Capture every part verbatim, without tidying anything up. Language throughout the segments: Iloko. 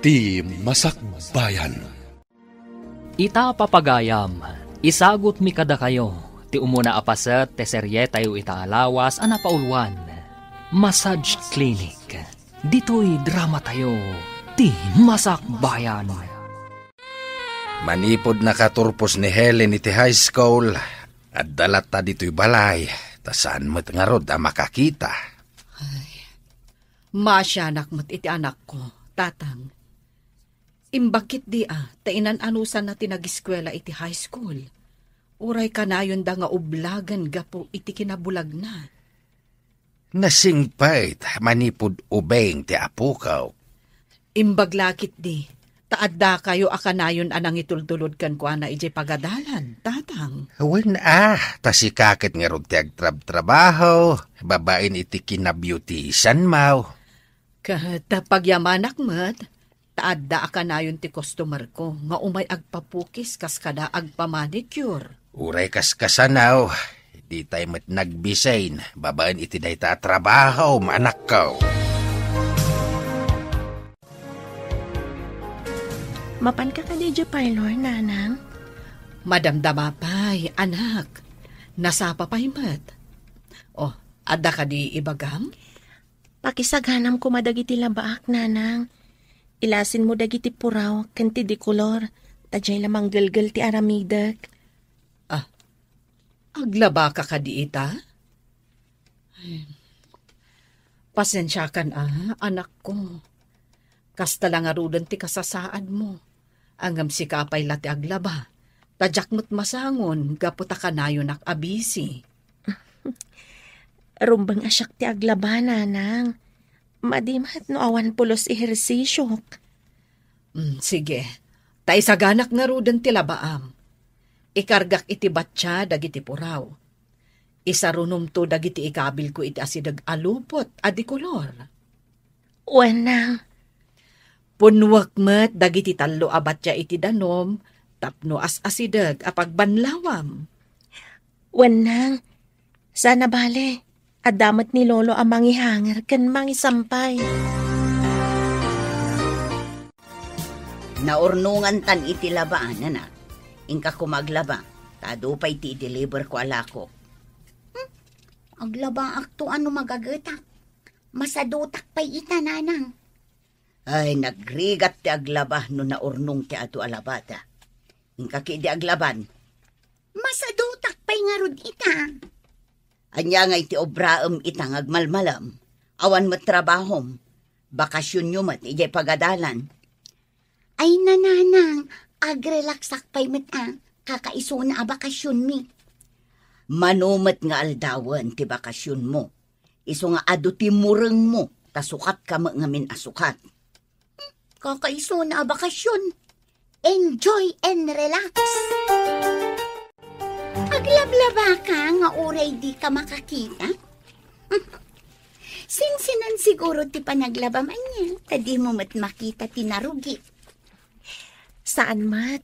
Ti Masakbayan. Ita, papagayam, isagutmi kadakayo ti umuna a paset ti serietayo ita a lawas a napauluan, Massage Clinic. Ditoy dramatayo, Ti Masakbayan. Manipud nakaturpos ni Helen iti high school, adda latta ditoy balay, ta saan met ngarud a makakita. Ay, maasianak met iti anakko, Tatang. Imbag ketdi a, ta inan-anusanna ti nagiskuela iti high school. Uray kanayonda nga ublagen gapu iti kinabulagna. Nasingpet manipud ubing ti apok. Imbag la ketdi, ta addakayo a kanayon a nangitultulod kenkuana idiay pagadalan, Tatang. Wen a, ta sika ket ngarud ti agtrabtrabaho, babaen iti kinabeautisanmo. Ket pagyamanak met, ta adda a kanayon ti customerko nga umay agpapukis kas kada agpamanicure. Uray kaskasano, ditay met nagbisin babaen iti dayta a trabahom, anakko. Mapanka kadi idiay parlor, Nanang? Madamdama pay, anak. Nasapa pay met. Oh, adda kadi ibagam? Pakisaganam koma dagiti labaak, Nanang. Ilasinmo dagiti puraw ken ti dekolor, ta diay la manggelgel ti aramidek. Ah, aglabaka kadi ita? Ay, pasensiakan a, anakko. Kasta la ngaruden ti kasasaadmo. Ngem sika pay la ti aglaba. Ta diak met masangon gapu ta kanayonak a busy. Rumbeng a siak ti aglaba, Nanang. Madi met no awan pulos ehersisiok. Mm, sige. Ta isaganak ngaruden ti labaam. Ikargak iti batsia dagiti puraw. Isarunomto dagiti ikabilko iti asideg a lupot a dekolor. Wen, Nang. Punnuek met dagiti tallo a batsia iti danum tapno as-asideg a pagbanlawam. Wen, Nang. Saan a bale, adda met ni Lolo a mangihanger ken mangisampay. Naurnongantan iti labaan, anak. Inka koma aglaba, ta adu pay ti i-deliverko a lako. Hmm? Aglabaakto a no magagetak. Masadutak pay ita, Nanang. Ay, nagrigat ti aglaba no naurnong ti adu a labada. Inka ketdi aglaban. Masadutak pay ngarud ita. Ania ngay ti obraem ita nga agmalmalem? Awan met trabahom. Bakasionyo met idiay pagadalan. Ay, Nanang, agrelaksak pay met a. Kakaisuna a bakasionmi. Mano met nga aldawen ti bakasionmo? Isu nga adu ti murengmo, ta sukatka met ngamin a sukat. Kakaisuna a bakasion. Enjoy and relax. Aglablabaka nga uray dika makakita? Sinsinan siguro ti panaglabam ania, ta dimo met makita ti narugi. Saan met.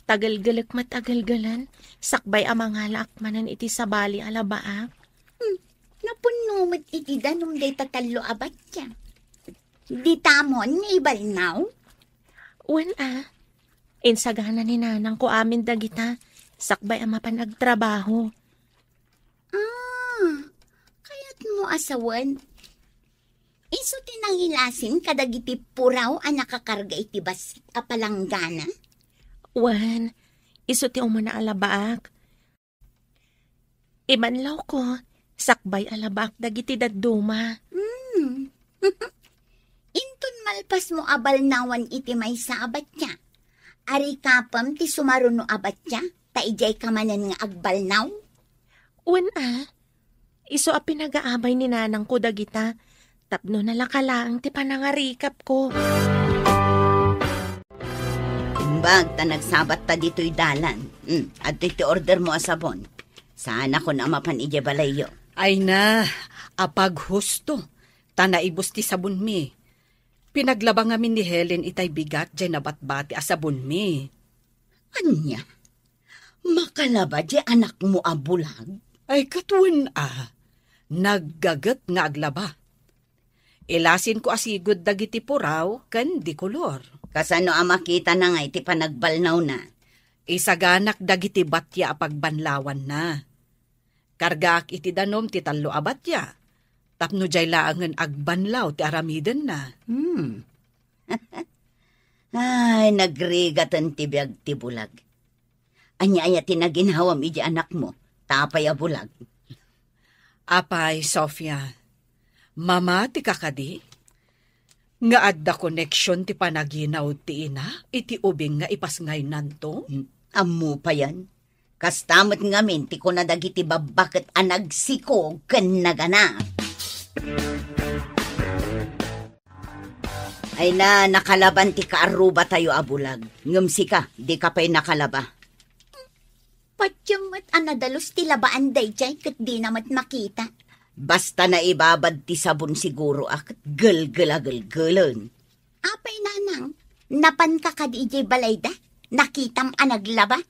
Tagelgelek met a gelgelen, sakbay a mangalaak manen iti sabali a labaak. Hmm, napunno met iti danum dayta tallo a batya. Ditamon nga ibalnaw? Wen a. Insagana ni nanangko amin dagita, sakbay a mapan agtrabaho. Ah, kayatmo a sawen? Isu ti nangilasin kadagiti puraw a nakakarga iti bassit a palanggana? Wen, isu ti umuna a labaak. Ibanlawko, sakbay a labaak dagiti dadduma. Hmm. Inton malpasmo a balnawan iti maysa a batya, arikapem ti sumaruno a batya, ta idiayka manen nga agbalnaw? Wen a, isu a pinagaabay ni nanangko dagita, tapno nalaka laeng ti panangarikapko. Imbag ta nagsabatta ditoy dalan. Hmm, adtoy ti ordermo a sabon. Saanakon a mapan idiay balayyo. Ay na, apaghusto, ta naibus ti sabonmi. Pinaglaba ngamin ni Helen itay bigat diay nabatbati a sabonmi. Ania? Makalaba diay anakmo a bulag? Ay, ket wen a, naggaget nga aglaba. Ilasinko a sigud dagiti puraw ken di kolor. Kasano a makitana ngay ti panagbalnawna? Isaganak dagiti batia a pagbanlawanna. Kargaak iti danum ti tallo a batia, tapno diay laengen agbanlaw ti aramidenna. Hmm. Ay, nagrigaten ti biag ti bulag. Ania aya ti naginawam iti anakmo? Apay a bulag? Apay, Sofia, mamatika kadi nga adda koneksion ti panaginaw ti ina iti ubing nga ipasngaynanto? Hmm, ammo payen. Kasta met ngamin ti kuna dagiti babbaket a nagsikog ken nagana. Ay na, nakalaban ti kaarrubatayo a bulag. Ngem sika, dika pay nakalaba. Patiem met a nadalus ti labaan daydiay ket dina met makita. Basta naibabad ti sabon siguro a ket gelgel a gelgelen. Apay, nanang, napanka kadi idiay balayda? Nakitam a naglaba?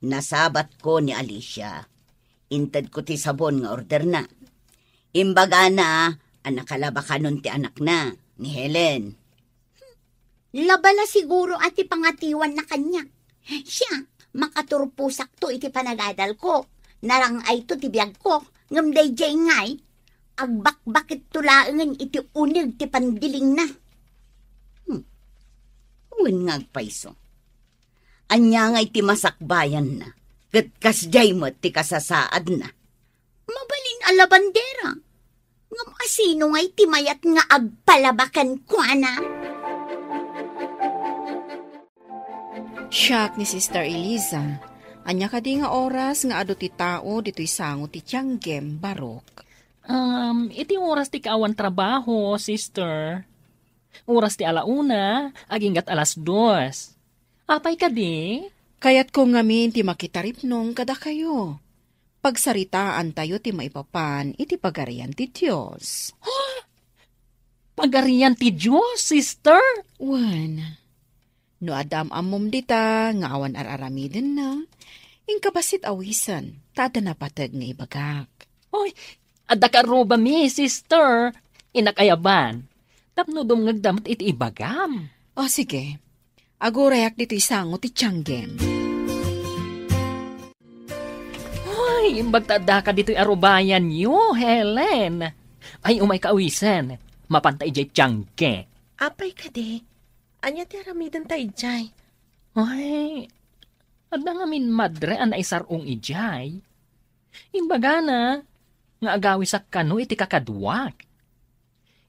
Nasabatko ni Alicia. Intedko ti sabon nga orderna. Imbagana a nakalaba kanon ti anakna, ni Helen. Laba la siguro a ti pangatiwanna kaniak. Siak, makaturposakto iti panagadalko. Narang-ayto ti biagko, ngem daydiay ngay, agbakbaketto laengen iti uneg ti pandilingna. Hmm. Wen nga agpayso. Ania ngay ti masakbayanna? Ket kasdiay met ti kasasaadna. Mabalin a labandera. Ngem asino ngay ti mayat nga agpalaba kenkuana? Siak ni Sister Eliza. Ania kadi nga oras nga adu ti tao ditoy sango ti tianggem, Barok? Um, iti oras ti kaawan trabaho, sister. Oras ti ala una, aginggat alas dos. Apay kadi? Kayatko ngamin ti makitaripnong kadakayo. Pagsaritaantayo ti maipapan iti Pagarian ti Dios. Pagarian ti Dios, sister? Wen, no adda am-ammom dita nga awan ar-aramidenna, inkabassit awisen, ta adda napateg nga ibagak. Oy, adda karrubami, sister. Inak ayaban. Tapno dumngegda met iti ibagam. O, sige. Agurayak ditoy sango ti tianggem. Ay, imbag ta addaka ditoy arubayanyo, Helen. Ay, umayka awisen. Mapanta idiay tiangge. Apay kadi, ania ti aramidenta idiay? Ay, adda ngamin madre a naisar-ong idiay. Imbagana nga agawisak kano iti kakaduak.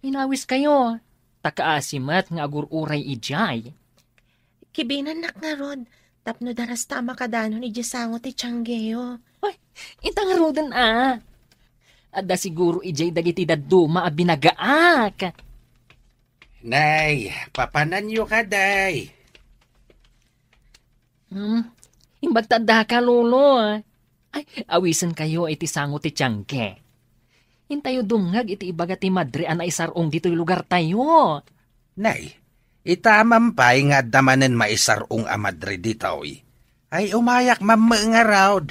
Inawiskayo, ta kaasi met nga agur-uray idiay. Kibinannak ngarud, tapno darasta a makadanon idiay sango ti tianggeyo. Ay, inta ngaruden a. Adda siguro idiay dagiti dadduma a binagaak. Nay, papananyo kadi. Hmm, imbag ta addaka, Lolo. Ay, awisenkayo iti sango ti tiangge. Intayo dumngeg iti ibaga ti madre a naisar-ong ditoy lugartayo. Nay, ita man pay nga adda manen maisar-ong a madre ditoy. Ay, umayak mammet ngarud.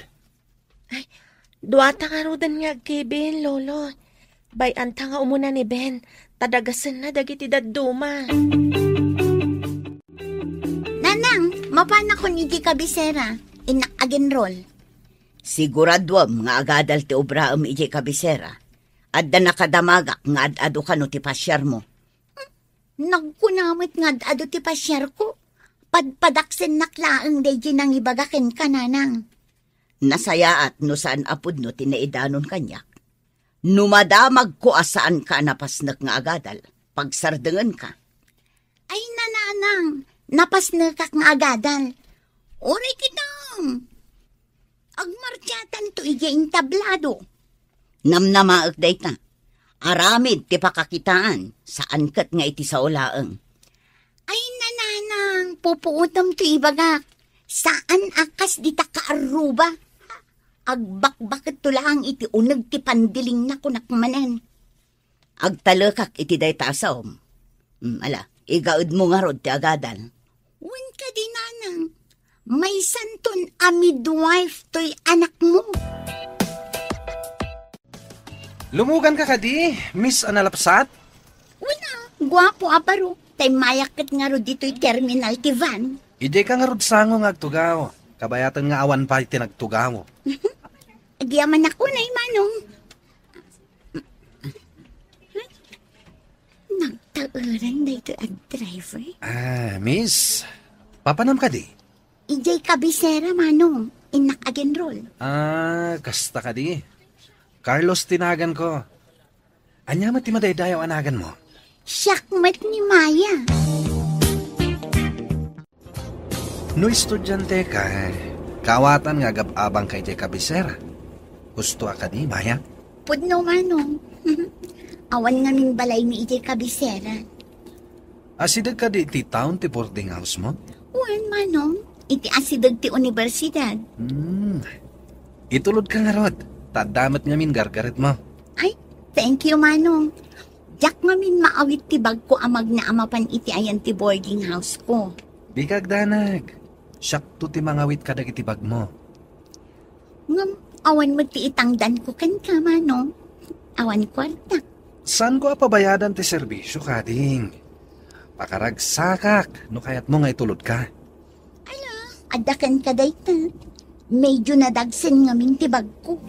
Ay, duata ngaruden nga agkibin, Lolo. Bay-anta nga umuna ni Ben, ta dagasenna dagiti dadduma. Nanang, mapanakon iti kabisera, innak aginrol. Siguraduem nga agadal ti obraem iti kabisera. Adda nakadamagak nga ad-adu kano ti pasiarmo. Nagkuna met nga ad-adu ti pasiarko. Padpadaksennak laeng daydi nangibaga kenka, Nanang. Nasayaat no saan a pudno ti naidanon kaniak. No madamagko a saanka a napasnek nga agadal, pagsardengenka. Ay, Nanang, napasnekak nga agadal. Uray kitang! Agmartiatanto idiay entablado. Namnamaek dayta. Aramid ti pakakitaan, saan ket nga iti sao laeng. Ay, Nanang, pupuotem ti ibagak. Saan a kas dita kaarruba. Agbakbaketto laeng iti uneg ti pandilingna, kunak manen. Agtalekak iti dayta a saom. Mm, ala, igaedmo ngarud ti agadal. Wen kadi, Nanang, maysanton a midwife toy anakmo. Lumuganka kadi, Miss Analapsat? Guapo a baro, tay mayak ket ngarud ditoy terminal ti van. Idiay ka ngarud sango nga agtugaw. Kabayaten nga awan pay ti nagtugaw. Agyamanak unay, Manong. Nagtaeran daytoy a driver. Ah, miss, papanam kadi? Idiay kabisera, Manong. Innak agenrol. Ah, kasta kadi. Carlos ti naganko. Ania met ti madaydayaw a naganmo? Siak met ni Maya. No estudiante ka, kaawatan nga agab-abang ka idiay kabisera. Husto a kadi, Maya? Pudno, Manong. Awan ngamin balaymi idiay kabisera. Asideg kadi iti town ti boarding house mo? Wen, Manong. Iti asideg ti universidad. Hmm. Itulod ka ngarud. Ta adda met ngamin gargaretmo. Ay, thank you, Manong. Diak ngamin maawit ti bagko a magna a mapan iti ayan ti boarding house ko. Dika agdanag. Siakto ti mangawit kadagiti bagmo. Ngem, awan met ti itangdanko kenka, Manong. Awan kuarta. Saanko a pabayadan ti serbisio, kading. Pakaragsakak no kayatmo nga itulod ka. Ala, adda kenka dayta. Medyo nadagsen ngamin ti bagko.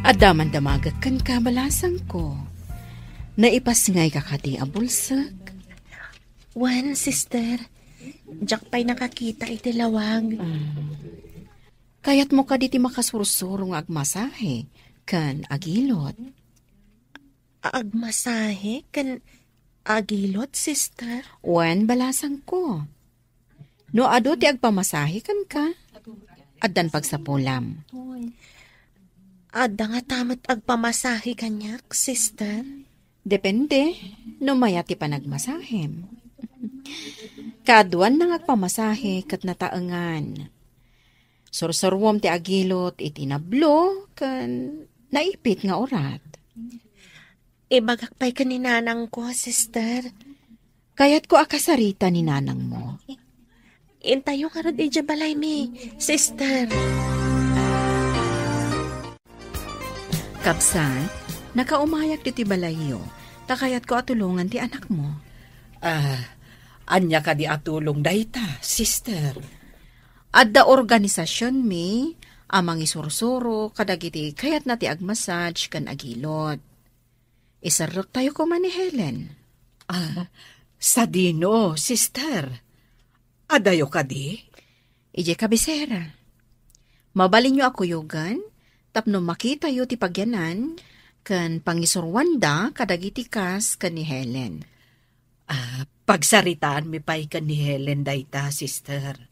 Adda man damagek kenka, balasangko. Naipasngayka kadi a bulsek? Wen, sister. Diak pay nakakita iti lawag. Ah. Kayatmo kadi ti makasursuro nga agmasahe ken agilot? Agmasahe ken agilot, sister? Wen, balasangko. No adu ti agpamasahe kenka, addan pagsapulam. Adda ngata met agpamasahe kaniak, sister? Depende no mayat ti panagmasahem. Kaaduan nga agpamasahe ket nataengan. Sursuruem ti agilot iti nablo ken naipit nga urat. Ibagak pay ken ni nanangko, sister. Kayatko a kasarita ni nanangmo. Intayo ngarud idiay balaymi, sister. Kabsat, nakaumayak ditoy balayyo, ta kayatko a tulongan ti anakmo. Ah, ania kadi a tulong dayta, sister? Adda organisasionmi a mangisursuro kadagiti kayatna ti agmassage ken agilot. Iserrektayo koma ni Helen. Ah, sadino, sister? Adayo kadi? Idiay kabisera. Mabalinyo a kuyogan tapno makitayo ti pagyanan ken pangisuruanda kadagiti kas ken ni Helen. Ah, pagsaritaanmi pay ken ni Helen dayta, sister.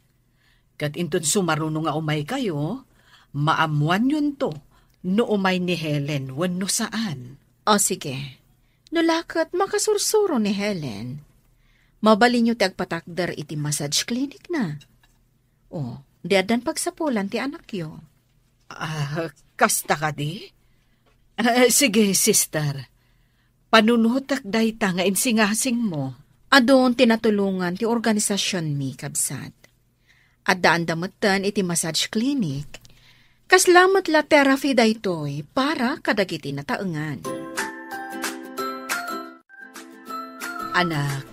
Ket inton sumaruno nga umaykayo, maammoanyonto no umay ni Helen wenno saan. O, sige. No la ket makasursuro ni Helen, mabalinyo ti agpatakder iti massage clinic na. O, di addan pagsapulan ti anakyo. Ah, kasta kadi? Ah, sige, sister. Panunotek dayta nga insingasingmo. Adun ti natulongan ti organisasionmi, kabsat. Addaanda metten iti massage clinic. Kasla met la therapy daytoy para kadagiti nataengan. Anak,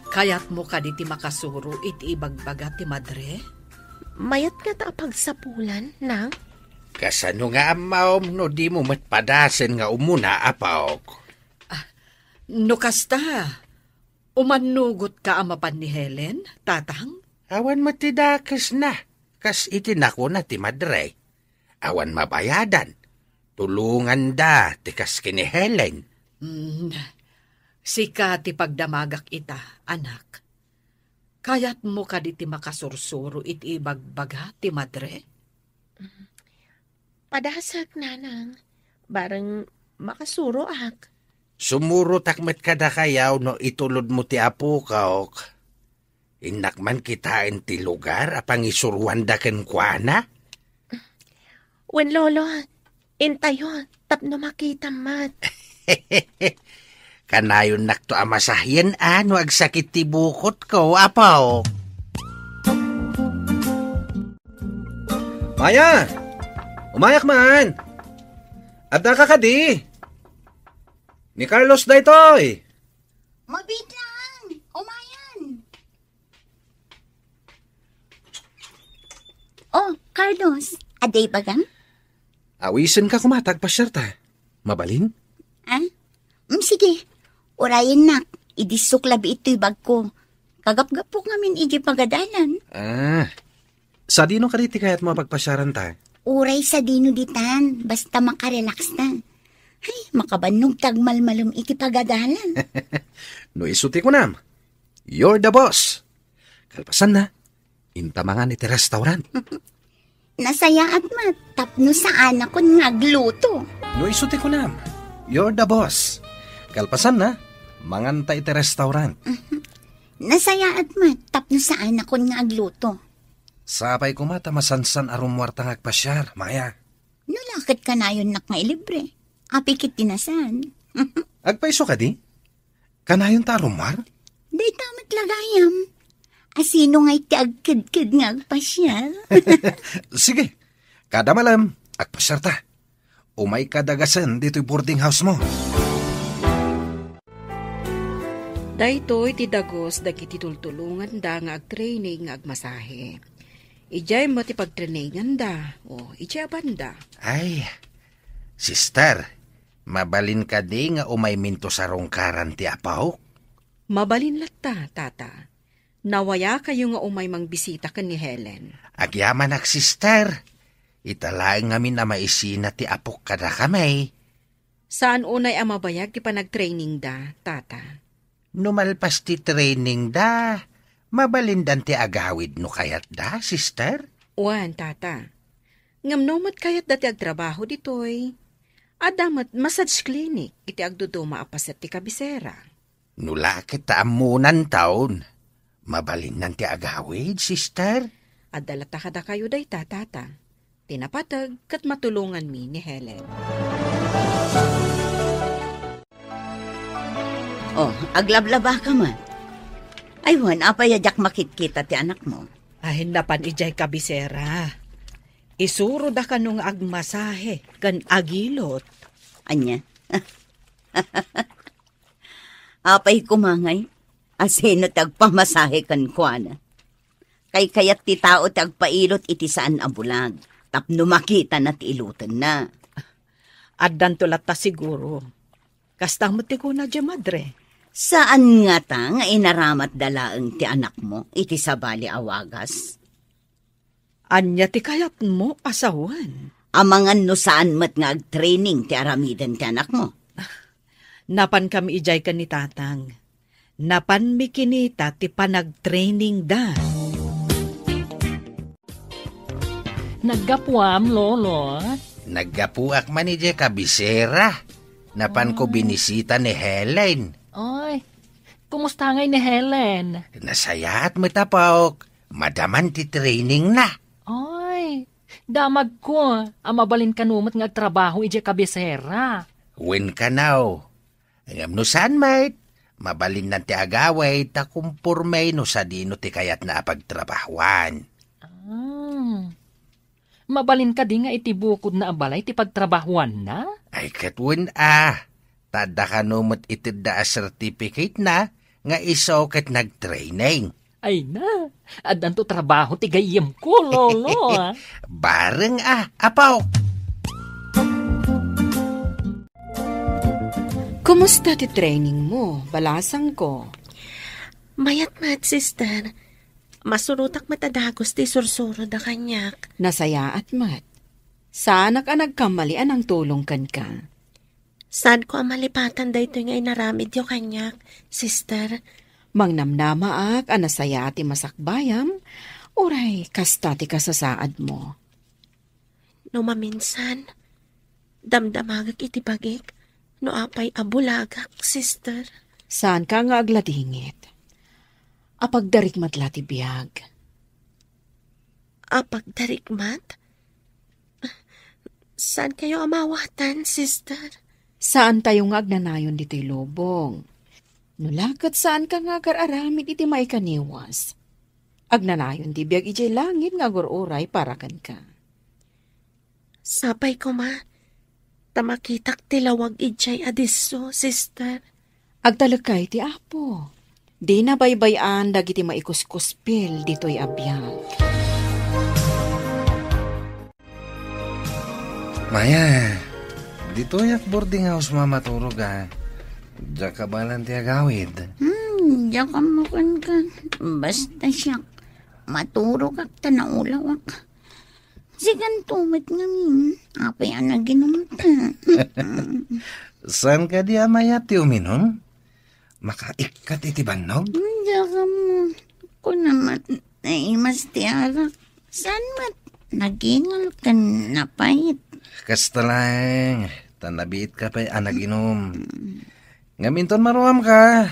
kayatmo kadi ti makasuro iti ibagbaga ti madre? Mayat ngata a pagsapulan, nang? Kasano nga ammom no dimo met padasen nga umuna, apok? Ah, no kasta, umannugotka a mapan ni Helen, tatang? Awan met ti dakesna, kas iti nakuna ti madre. Awan mabayadan. Tulonganda ti kas ken ni Helen. Mm, sika ti pagdamagak ita, anak. Kayatmo kadi ti makasursuro iti ibagbaga ti madre? Padasek, nanang. Bareng makasuroak. Sumurotak met kadakayaw no itulodmo ti apokok. Innak man kitaen ti lugar a pangisuruanda kenkuana? Wen, Lolo, intayo tapno makitam met. Kanayonnakto a masahian a no agsakit ti bukotko, apo. Maya! Umayak man! Addaka kadi? Ni Carlos daytoy! Mabiit lang! Umayan! Oh, Carlos, adda ibagam? Awisenka koma ta agpasiarta. Mabalin? Ah? Mm, sige. Urayennak, idissok labi itoy bagko. Kagapgapok ngamin iti pagadalan. Ah, sadino kadi ti kayatmo a pagpasiaranta? Uray sadino ditan, basta makarelaxta. Ay, makabannog ta agmalmalem iti pagadalan. No isu ti kunam, you're the boss. Kalpasanna, inta mangan iti restaurant. Nasayaat met, tapno saanakon nga agluto. No isu ti kunam, you're the boss. Kalpasanna, manganta iti restaurant. Nasayaat met, tapno saanakon nga agluto. Sapay koma ta masansan a rummuarta nga agpasiar, Maya. No la ket kanayonnak nga ilibre. Apay ket ti nasan. Agpayso kadi? Kanayonta a rummuar? Dayta met la gayam. A sino ngay ti agkedked nga agpasiar? Sige, kada malem, agpasiarta. Umayka dagasen ditoy boarding house mo. Daytoy ti dagus dagiti tultulonganda nga agtraining nga agmasahe. Idiay met ti pagtraininganda, o idiay a banda. Ay, sister, mabalin kadi nga umayminto sarungkaran ti apok? Mabalin latta, tata. Nawayakayo nga umay mangbisita ken ni Helen. Agyamanak, sister. Ita laeng ngamin a maisina ti apok kadakami. Saan unay a mabayag ti panagtrainingda, tata? No malpas ti trainingda, mabalindan ti agawid no kayatda, sister? Wen, tata. Ngem no met kayatda ti agtrabaho ditoy, adda met massage clinic iti agduduma a paset ti kabisera. No la ket ta ammonantaon, mabalinnan ti agawid, sister? Adda latta kadakayo dayta, tata. Ti napateg ket matulonganmi ni Helen. Oh, aglablabaka man. Ay, wen, apay a diak makitkita ti anakmo? Ay, napan idiay kabisera. Isuroda kano nga agmasahe ken agilot. Ania? Apay koma ngay, a sino ti agpamasahe kenkuana? Kaykayat ti tao ti agpailot iti saan a bulag, tapno makitana ti ilotenna. Addanto latta siguro. Kasta met ti kuna diay madre. Saan ngata nga inaramatda laeng ti anakmo iti sabali a wagas? Ania ti kayatmo a sawen? Amangan no saan met nga agtraining ti aramiden ti anakmo? Napankami idiay ken ni tatang. Napanmi kinita ti panagtrainingda. Naggapuam, Lolo? Naggapuak man idiay kabisera. Napanko binisita ni Helen. Ay, kumusta ngay ni Helen? Nasayaat met, apok. Madaman ti trainingna. Ay, damagko a mabalin kano met nga agtrabaho idiay kabisera. Wen kanaw. Ngem no saan met, mabalinnan ti agawid ta kumporme no sadino ti kayatna a pagtrabahoan. Ah. Mabalin kadi nga iti bukodna a balay ti pagtrabahoanna? Ay, ket wen a. Ta adda kano met itedda a certificate-na nga isu ket nagtraining. Ay na, addanto trabaho ti gayyemko, Lolo, ah. Bareng a, apo. Kumusta ti training mo, balasangko? Mayat met, sister. Masurotak met a dagus ti isursuro da kaniak. Nasayaat met. Saanak a nagkamali a nangtulong kenka. Saanko a malipatan daytoy nga inaramidyo kaniak, sister. Mangnamnamaak a nasayaat ti masakbayam, uray kasta ti kasasaadmo. No maminsan, damdamagek iti bagik no apay a bulagak, sister. Saanka nga agladingit. Apagdarikmat la ti biag. Apagdarikmat? Saankayo a mawatan, sister? Saantayo nga agnanayon ditoy lubong. No la ket saanka nga agar-aramid iti maikaniwas, agnanayon ti biag idiay langit nga agur-uray para kenka. Sapay koma, ta makitak ti lawag idiay a disso, sister. Agtalekka iti Apo. Dina baybay-an dagiti maikuskuspil ditoy a biag. Maya, ditoyak boarding house a maturog a. Diak kabaelan ti agawid. Hmm, diak ammo kenka. Basta siak, maturogak ta naulawak. Sikanto met ngamin, apay a naginumta? Saan kadi a mayat ti uminum? Makaikkat iti bannog? Diak ammo. Kuna met, naimas ti arak. Saan met, nagingal ken napait. Kasta laeng, ta nabiitka pay a naginum. Ngem inton maruamka,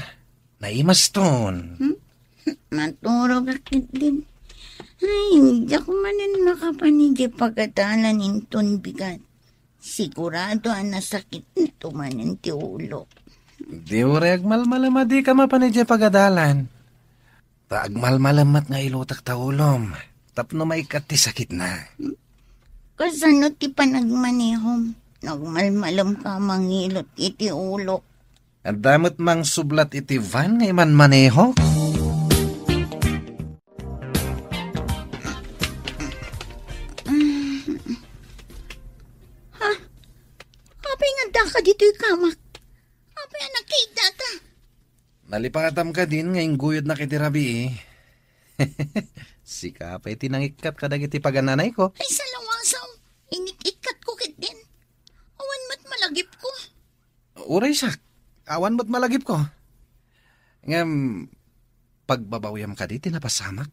naimaston. Hmm? Maturogak ketdin. Ay, diak manen makapan idiay pagadalan inton bigat. Sigurado a nasakitto manen ti ulok. Di uray agmalmalem a dika mapan idiay pagadalan. Ta agmalmalem met nga ilutek ta ulom tapno maikkat ti sakitna. Kasano ti panagmanehom? Nagmalmalemka a mangilot iti ulok. Adda met mangsublat iti van nga imanmanehok. Ha? Apay nga addaka ditoy kamak? Apay a nakita ta? Nalipatam kadin nga ingguyodnak iti rabii. Sika pay ti nangikkat kadagiti pagananayko. Ay, salawasaw, inik-ikkatko ketdin. Awan met malagipko. Uray siak, awan met malagipko. Ngem, pagbabawiam kadi ti napasamak?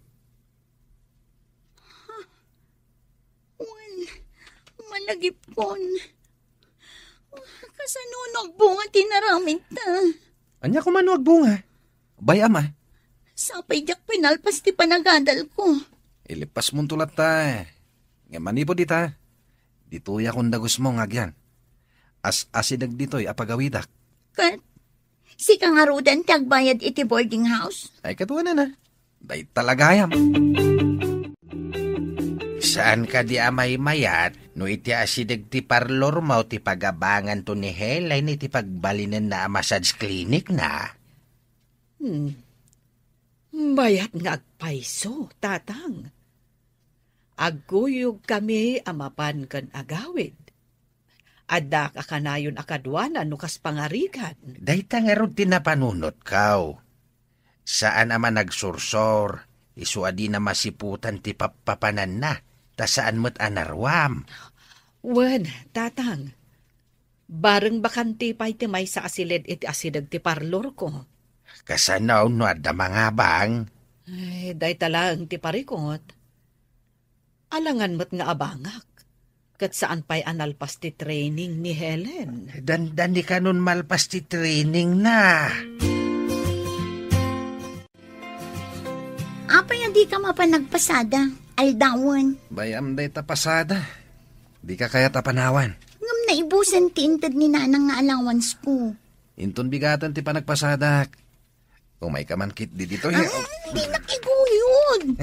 Wen, malagipkon. Kasano no agbunga ti naramidta? Ania koma no agbunga? Bay-am a. Sapay diak pinalpas ti panagadalko. Ilipasmonto latta. Ngem manipud ita, ditoyak dagusmo nga agyan. As-asideg ditoy a pagawidak. Ket sika ngaruden ti agbayad iti boarding house? Ay, kaduanan a. Dayta la gayam. Saan kadi a maymayat no iti asideg ti parlormo ti pagabanganto ni Helen iti pagbalinenna a massage clinic na? Hmm. Mayat nga agpayso, Tatang. Agkuyogkami a mapan ken agawid. Addak a kanayon a kaduanan no kas pangarigan. Dayta ngarud ti napanunotko. Saan a managsursor, isu a dina masiputan ti pappapananna, ta saan met a naruam. Wen, Tatang, bareng bakante pay ti maysa a siled iti asideg ti parlorko. Kasano no adda mangabang? Ay, dayta laeng ti parikut. Alangan met nga abangak, ket saan pay a nalpas ti training ni Helen. Dandani kanon malpas ti training na. Apay a dika mapan nagpasada, aldawen? Bay-am dayta pasada. Dika kayat a panawan. Ngem naibusen ti inted ni Nanang nga allowance ko. Inton bigaten ti panagpasadak. Umayka man ketdi ditoy. Ah, dinak iguyod.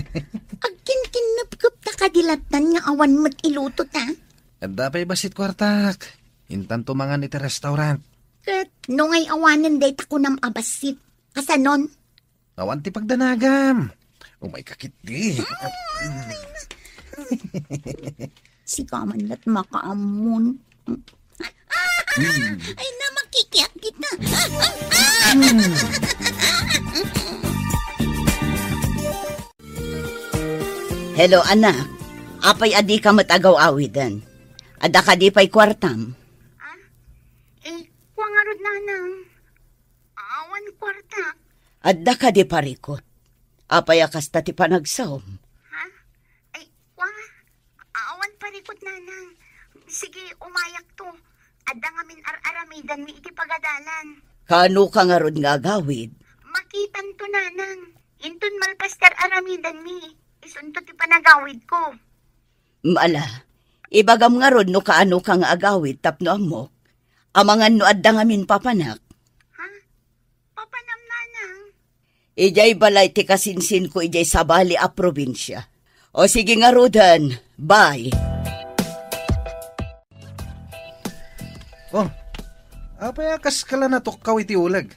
Agkinkinnepkep ta kadi lattan nga awan met iluto ta. Adda pay bassit kuartak. Intanto mangan iti restaurant. Ket no ngay awanen dayta kunam a bassit, kasanon? Awan ti pagdanagam. Umayka ketdi. Sika man met makaammon. Ay na, makikiak kita. Hello, anak. Apay a dika met agaw-awiden? Adda kadi pay kuartam? Ah? Eh, kua ngarud, Nanang. Awan kuarta. Adda kadi parikut? Apay a kasta ti panagsaom? Ha? Ay, wa, awan parikut, Nanang. Sige, umayakto. Adda ngamin ar-aramidanmi iti pagadalan. Kaano ka ngarud nga agawid? Makitanto, Nanang. Inton malpas ti ar-aramidanmi, isunto ti panagawidko. Ala, ibagam ngarud no kaano ka nga agawid tapno ammok. Amangan no adda ngamin papanak. Ha? Papanam, Nanang? Idiay balay ti kasinsinko idiay sabali a probinsia. O sige ngaruden, bye. Apay a kaskala natukkaw iti uleg?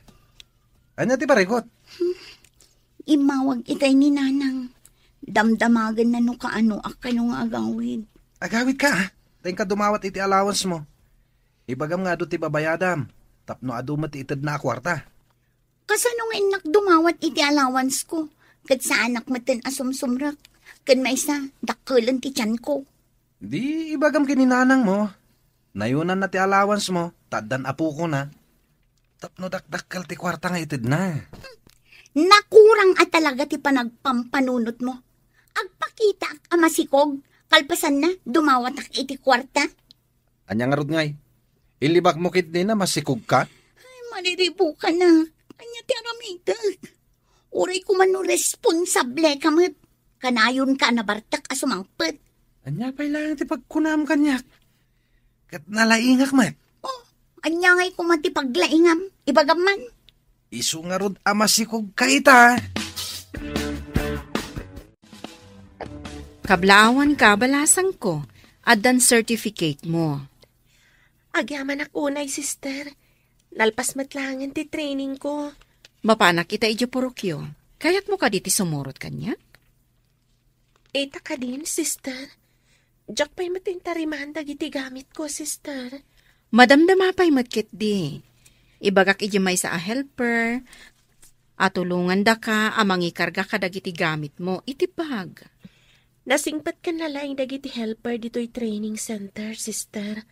Ania ti barikot? Immawag itay ni Nanang. Damdamagenna no kaano a kano nga agawid. Agawid ka, a? Ta inka dumawat iti allowance mo. Ibagam nga adu ti babayadam, tapno adu met ti itedna a kuarta. Kasano nga innak dumawat iti allowance ko? Ket saanak metten a sumsumrek. Ken maysa, dakkelen ti tianko. Di ibagam ken ni Nanang mo. Nayonanna ti allowance mo, ta addan apokona. Tapno dakdakkel ti kuarta nga itedna. Nakurang a talaga ti panagpampanunot mo. Agpakitaak a masikog, kalpasanna, dumawatak iti kuarta. Ania ngarud ngay? Ilibak mo ketdin a masikog ka? Ay, maliribukan na. Ania ti aramidek? Uray koma no responsable ka met. Kanayon ka a nabartek a sumangpet. Ania pay laeng ti pagkunam kaniak? Ket nalaingak met. Oh, ania ngay koma ti paglaingam? Ibagam man. Isu ngarud a masikog ka ita. Kablaawan ka, balasangko, addan certificate mo. Agyamanak unay, sister. Nalpas met laengen ti training ko. Mapanak ita idiay purokyo. Kayatmo kadi ti sumurot kaniak? Ita kadin, sister. Diak pay met intariman dagiti gamitko, sister. Madamdama pay met ketdi. Ibagak idiay maysa a helper a tulongandaka a mangikarga kadagiti gamitmo iti bag. Nasingpet ken nalaing dagiti helper ditoy training center, sister.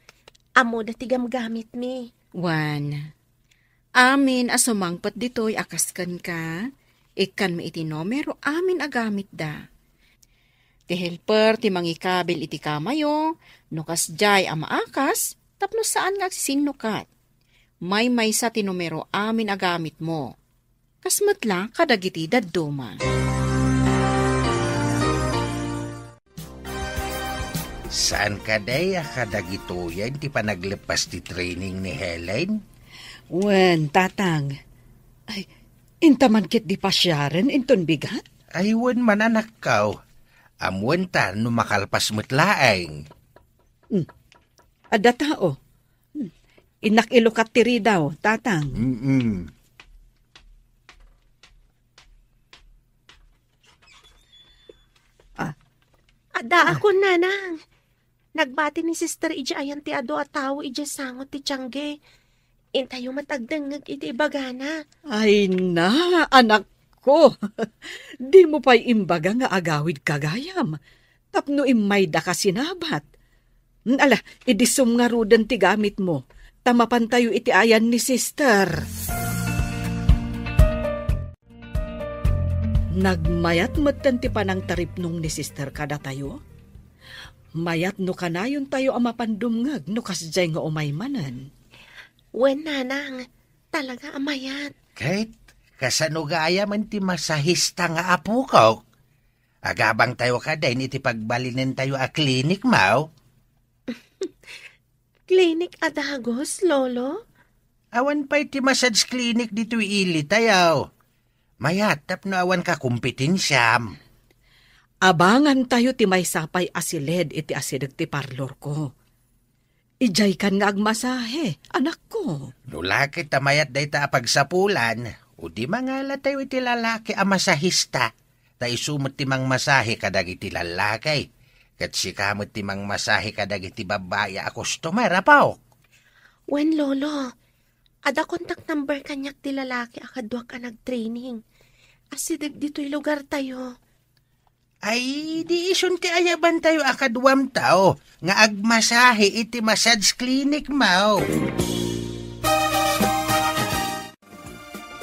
Ammoda ti gamgamitmi. Wen, amin a sumangpet ditoy a kas kenka, ikkanmi iti numero amin a gamitda. Ti helper ti mangikabil iti kamayo, no kasdiay a maakas, tapno saan nga agsisinnukat. Maymaysa ti numero amin a gamitmo. Kas met la kadagiti dadduma. Saan kadi a kadagitoyen ti panagleppas ti training ni Helen? Wen, tatang. Ay, inta man ketdi pasiaren inton bigat? Ay, wen man, anakko. Ammoenta no makalpas met laeng. Hmm. Adda tao. Hmm. Innak ilukat ti ridaw, tatang. Mm-mm. Ah. Adda akon, nanang. Nagbati ni Sister idiay ayan ti adu a tao idiay sango ti tiangge. Intayo met agdengngeg iti ibagana. Ay na, anakko. Dimo pay imbaga nga agawid ka gayam. Tapno immaydaka sinabat. Ala, idisum ngaruden ti gamitmo, ta mapantayo iti ayan ni Sister. Nagmayat metten ti panangtaripnong ni Sister kadatayo. Mayat no kanayontayo a mapandumngeg no kasdiay nga umay manen. Wen, nanang, talaga a mayat. Ket, kasano gayamen ti masahista nga apokok? Agabangtayo kadin iti pagbalinentayo a klinik, maw? Klinik a dagus, Lolo? Awan pay ti massage clinic ditoy ilitayo. Mayat tapno awan kakompetensiam. Abangantayo ti maysa pay a siled iti asideg ti parlorko. Idiaykan nga agmasahe, anakko. No la ket ta mayat dayta a pagsapulan, o di mangalatayo iti lalaki a masahista, ta isu met ti mangmasahe kadagiti lallaki, ket sika met ti mangmasahe kadagiti babbai a customer, apok. Wen, Lolo, adda contact number kaniak ti lalaki a kaduak a nagtraining. Asideg ditoy lugartayo. Ay, di isun ti ayabantayo a kaduamtayo nga agmasahe iti massage clinic, maw?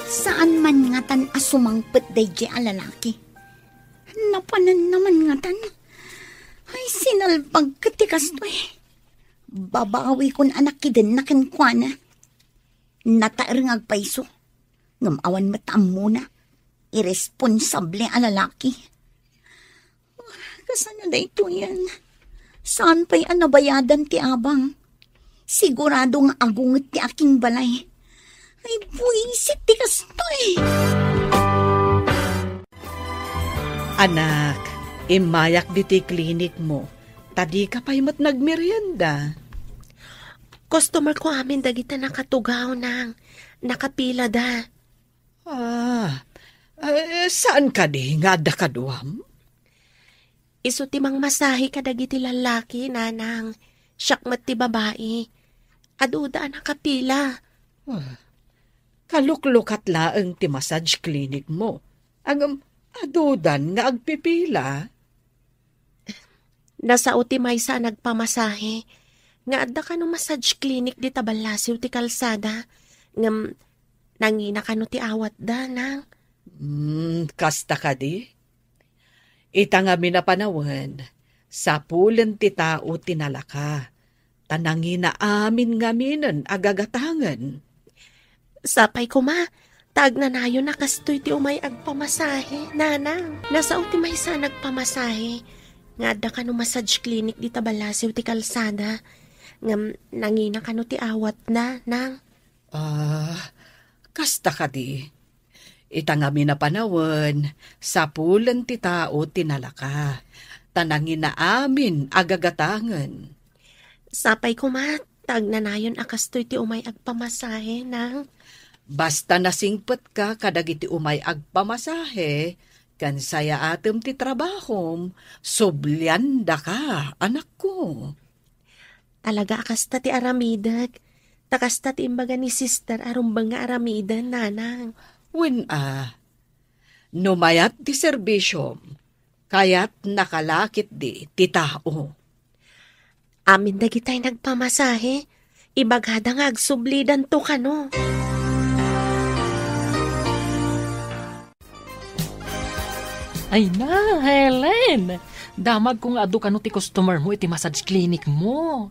Saan man ngatan a sumangpet daydiay a lalaki. Napananna man ngatan. Ay, sinalbag ket ti kastoy. Babawikon a nakidenna kenkuana. Nataer nga agpayso. Ngem awan met ammona. Irresponsable a lalaki. Kasano daytoyen? Saan pay a nabayadan ti abang? Sigurado nga agunget ti akingbalay. Ay, buisit ti kastoy! Anak, immayak ditoy klinikmo, ta dika pay met nagmerienda. Customer ko amin dagita nakatugaw, nang. Nakapilada. Ah, eh, saan kadi nga adda kaduam? Isu ti mangmasahe kadagiti lallaki, nanang. Siak met ti babai. Aduda a nakapila. Ah, kaluklukat laeng ti massage clinic mo. Ngem adudan nga agpipila. Nasao ti maysa a nagpamasahe nga adda kano massage clinic dita ballasiw ti kalsada. Ngem nangina kano ti awatda, nang. Hmm, kasta kadi? Ita ngamin a panawen, sapulen ti tao ti nalaka, ta nangina amin ngaminen a gagatangen. Sapay koma, ta agnanayon a kastoy ti umay agpamasahe, nanang. Nasao ti maysa a nagpamasahe nga adda kano massage clinic dita ballasiw ti kalsada. Ngem nangina kano ti awatna, nang. Ah, kasta kadi? Ita ngamin a panawen, sapulen ti tao ti nalaka, ta nangina amin a gagatangen. Sapay koma, ta agnanayon a kastoy ti umay agpamasahe, nang. Basta nasingpetka kadagiti umay agpamasahe, ken sayaatem ti trabahom, subliandaka, anakko. Talaga a kasta ti aramidek. Ta kasta ti imbaga ni sister a rumbeng nga aramiden, nanang. Wen a, no mayat ti serbisyom, kayatnaka la ketdi ti tao. Amin dagitay nagpamasahe, ibagada nga agsublidanto kano. Ay na, Helen! Damagko nga adu kano ti customer mo iti massage clinic mo.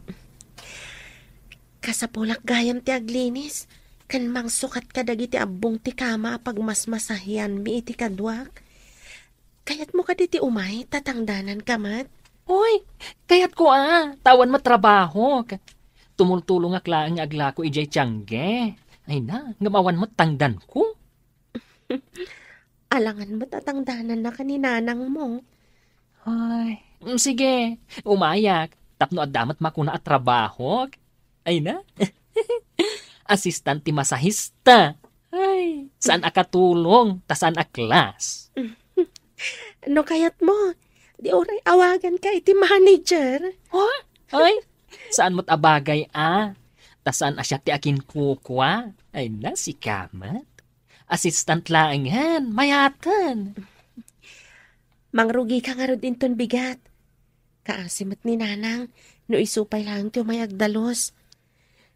Kasapulak gayam ti aglinis, ken mangsukat kadagiti abbong ti kama a pagmasmasahianmi iti kaduak. Kayatmo kadi ti umay, ta tangdananka met? Oy, kayatko a, ta awan met trabahok. Tumultulongak laeng nga aglako idiay tiangge. Ay na, ngem awan met tangdanko. Alangan met a tangdanannaka ni nanangmo. Ay, mm, sige, umayak. Tapno adda met makuna a trabahok. Ay na. Assistant ti masahista. Ay, saan a katulong, ta saan a class. No kayatmo, di uray awaganka iti manager. Oh? Ay, saan met a bagay a. Ta saan a siak ti akinkukua. Ay na, sika met. Assistant laengen, mayaten. Mangrugika ngarud inton bigat. Kaasi met ni nanang, no isu pay laeng ti umay agdalus.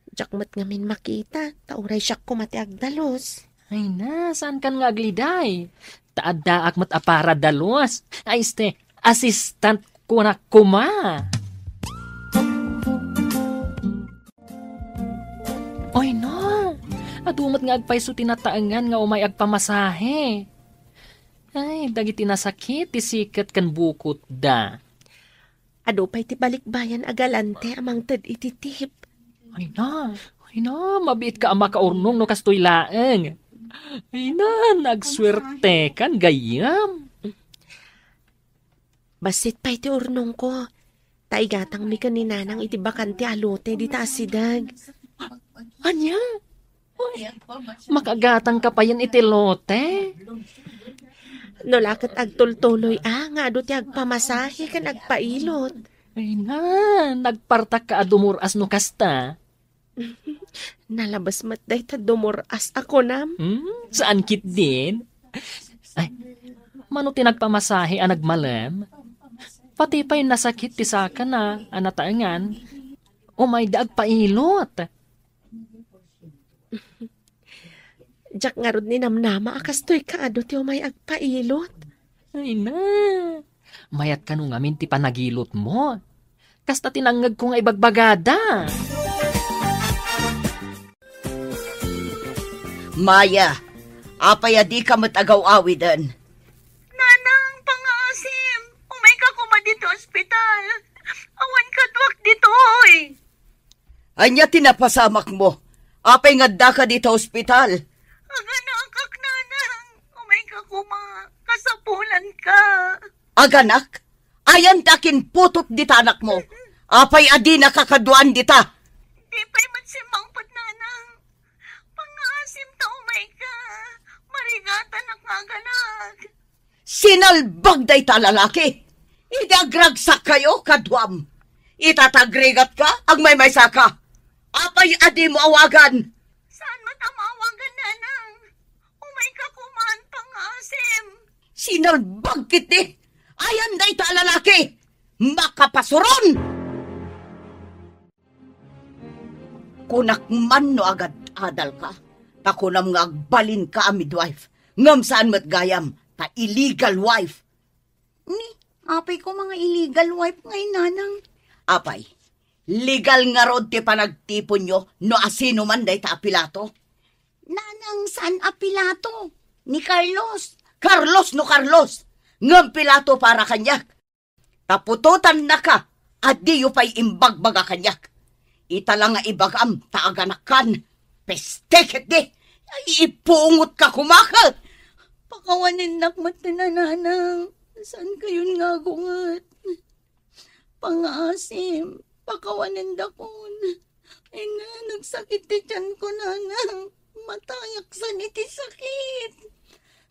Diak met ngamin makita, ta uray siak koma ti agdalus. Ay na, saankan nga agliday? Ta addaak met a para dalus. Ay, este, assistant ko na koma. Oy, no. Adu met nga agpayso ti nataengan nga umay agpamasahe. Ay, dagiti nasakit ti siket ken bukotda. Adu pay ti balikbayan a galante a mangted iti tip. Ay na, ay na, mabiitka a makaurnong no kastoy laeng. Ay na, nagsuertekan gayyem. Bassit pay ti urnongko. Ta igatangmi ken ni nanang iti bakante a lote dita asideg. Ania? Uy, makagatangka payen iti lote? No la ket agtultuloy a nga adu ti agpamasahe ken agpailot. Ay na, nagpartakka a dumur-as no kasta. Nalabes met dayta dumur-as a kunam. Hmm, saan ketdin? Ay, mano ti nagpamasahe a nagmalem? Pati pay nasakit ti sakana a nataengan, umayda agpailot. Diak ngarud ninamnama a kastoy kaadu ti umay agpailot. Ay na, mayat kano ngamin ti panagilotmo. Kasta ti nangngegko nga ibagbagada. Maya, apay a dika met agaw-awiden? Nanang, pangaasim, umayka koma ditoy ospital. Awan kaduak ditoy. Ania ti napasamakmo? Apay nga addaka dita ospital? Aganakak, nanang. Umayka koma. Kasapulanka. Aganak? Ayan ti akinputot dita anakmo. Apay a dinaka kaduaan dita? Di pay Sinalbag dayta a lalaki. Idi agragsakkayo kaduam, ita ta agrigatka, agmaymaysaka. Apay a dimo awagan? Saan met a maawagan, Nanang? Umayka koma, pangngaasim. Sinalbag ketdi. Ayan dayta a lalaki. Makapasuron! Kunak man no agad-adalka, ta kunam nga agbalinka a midwife, ngem saan met gayam, ta illegal wife. Ni, apay koma nga illegal wife ngay, Nanang? Apay, legal ngarud ti panagtiponyo no asino man dayta a Pilato? Nanang, saan a Pilato? Ni Carlos. Carlos no Carlos, ngem Pilato para kaniak. Ta putotannaka a diyo pay imbagbaga kaniak. Ita la nga ibagam ta aganakkan. Peste ketdi! Ay, ipungotka koma. Pakawanennak met ti nanang. Saankayon nga agunget? Pangngaasim, pakawanendakon. Ay na, nagsakit ti tianko, Nanang. Matayak san iti sakit.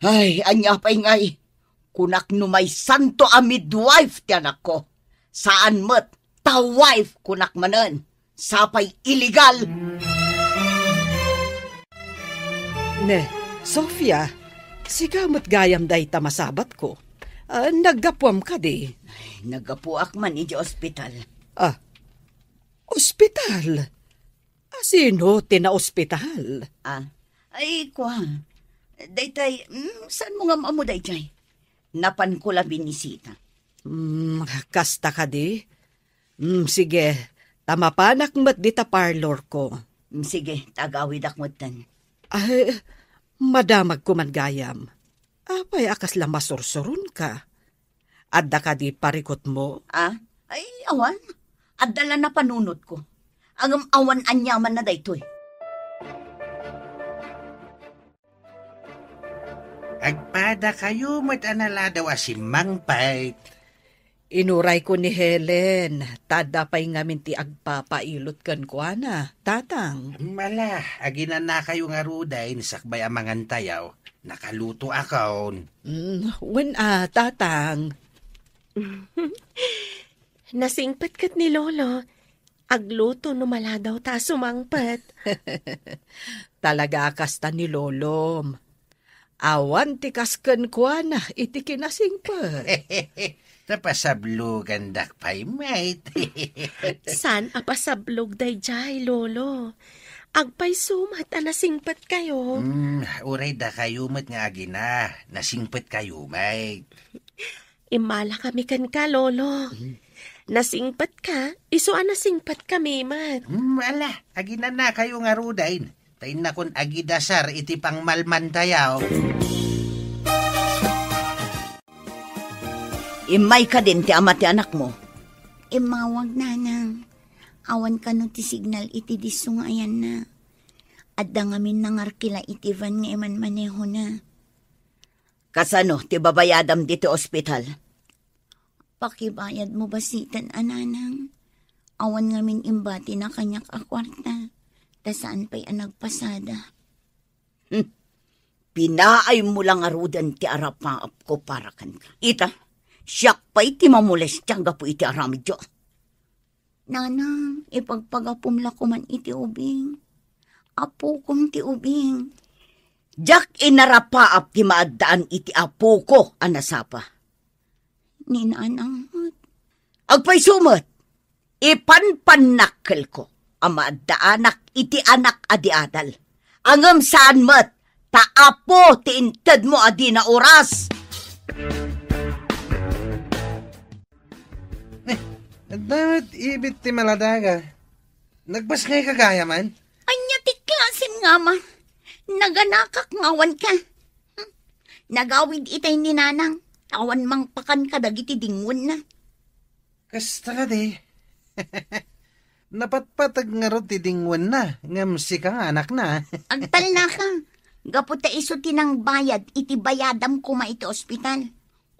Ay, ania pay ngay? Kunak no maysanto a midwife ti anakko. Saan met, ta wife kunak manen. Sapay illegal. Ne, Sofia, sika met gayam dayta masabatko. Ah, naggapuam kadi? Naggapuak man iti ospital. Ah, ospital? Asino ti naospital? Ah, ay, kua. Daytay, mm, saan mo nga maammo daytay? Napanko la binisita. Mm, kasta kadi? Mm, sige, ta mapanak met dita parlor ko. Mm, sige, ta agawidak metten. Ay, madamagko man gayam. Apay a kasla masursuronka? Adda kadi parikutmo? Ah? Ay, awan. Adda la napanunotko. Ngem awan aniamanna daytoy. Agpadakayo met a naladaw a simmangpet. Inurayko ni Helen, ta adda pay ngamin ti agpapailot kenkuana, Tatang. Ala, aginanakayo ngaruden sakbay a mangantayo. Nakalutoakon. Mm, wen a, Tatang. Nasingpet ket ni Lolo. Agluto no maladaw ta a sumangpet. Talaga a kasta ni Lolom. Awan ti kas kenkuana iti kinasingpet. Ta pasablogandak pay met. Saan a pasablog daydiay, Lolo? Agpayso met a nasingpetkayo. Mm, uray dakayo met nga agina, nasingpetkayo met. Immalakami kenka, Lolo. Mm. Nasingpetka, isu a nasingpetkami met. Mm, ala, aginanakayo ngaruden. Ta innakon agidasar iti pangmalmantayo. Immay kadin ti ama ti anakmo? Immawag, Nanang. Awan kano ti signal iti disso nga ayanna. Adda ngamin nangarkila iti van nga imanmanehona. Kasano ti babayadam ditoy ospital? Pakibayadmo basiten a, Nanang. Awan ngamin imbatina kaniak a kuarta, ta saan pay a nagpasada. Hmm. Pinaaymo la ngaruden ti arapaapko para kenka. Ita, siak pay ti mamolestia gapu iti aramidyo. Nanang, ipagpagapom la koman iti ubing. Apokom ti ubing. Diak inarapaap ti maaddaan iti apoko a nasapa. Ni Nanang met. Agpayso met, ipanpannakkelko a maaddaanak iti anak a di adal. Ngem saan met, ta apo ti intedmo a dina oras. Eh, adda met ibit ti maladaga. Nagbasngayka gayam? Ania ti klasen nga ama? Naganakak nga awanka. Hmm? Nagawid itay ni Nanang, awan mangpakan kadagiti dingwenna. Kasta kadi. Napatpateg ngarud ti dingwenna, ngem sika nga anakna. Agtalnaka, gapu ta isu ti nangbayad iti bayadam koma iti ospital.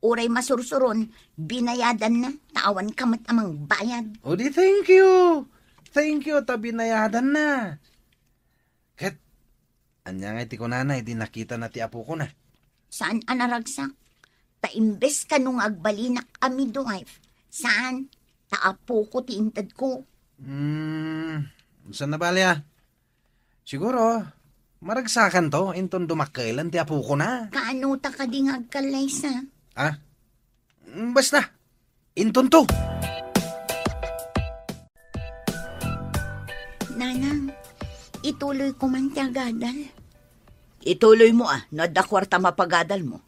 Uray masursuron, binayadanna, ta awanka met a mangbayad. O di, thank you. Thank you ta binayadanna. Ket, ania ngay ti kunana idi nakitana ti apokona? Saan a naragsak. Ta imbes kano nga agbalinak a midwife, saan, ta apoko ti intedko. Hmm, saan na bali, ah? Siguro, maragsakan to, inton dumakkelan ti apokona. Kaano ta kadi nga agkallaysa? Ah? Basta, inton to. Nanang, ituloy ko man ti agadal. Ituloy mo, ah, no adda kuarta mapagadal mo.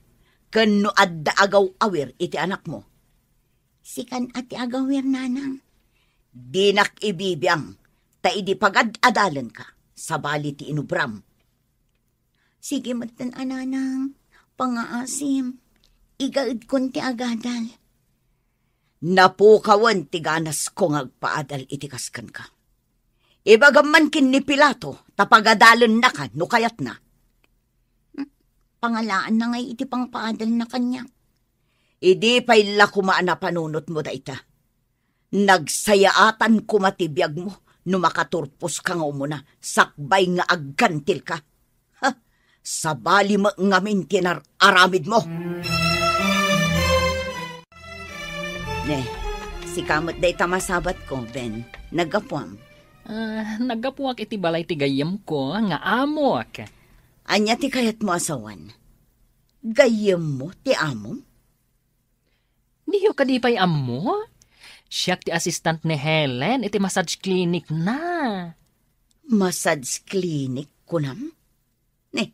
Ken no adda agaw-awir iti anak mo. Sikan a ti agawir, nanang. Dinak ibibiang, ta idi pagad-adalenka, sabali ti inubram. Sige metten a, nanang, pangaasim, igaedkon ti agadal. Napukawen ti ganasko nga agpaadal iti kas kenka. Ibagam man ken ni Pilato, ta pagadalennaka no kayatna. Hmm, pangalaanna ngay iti pangpaadalna kaniak. Idi pay la koma a napanunotmo dayta. Nagsayaatan koma ti biagmo no makaturposka nga umuna sakbay nga aggantilka. Ha? Sabali met ngamin ti nar-aramidmo. Ne, sika met dayta masabatko, Ben. Naggapuam? Ah, naggapuak iti balay ti gayyemko nga amok. Ania ti kayatmo a sawen? Gayyemmo ti amom? Diyo kadi pay ammo? Siak ti assistant ni Helen iti massage clinic na. Massage clinic, kunam? Ne,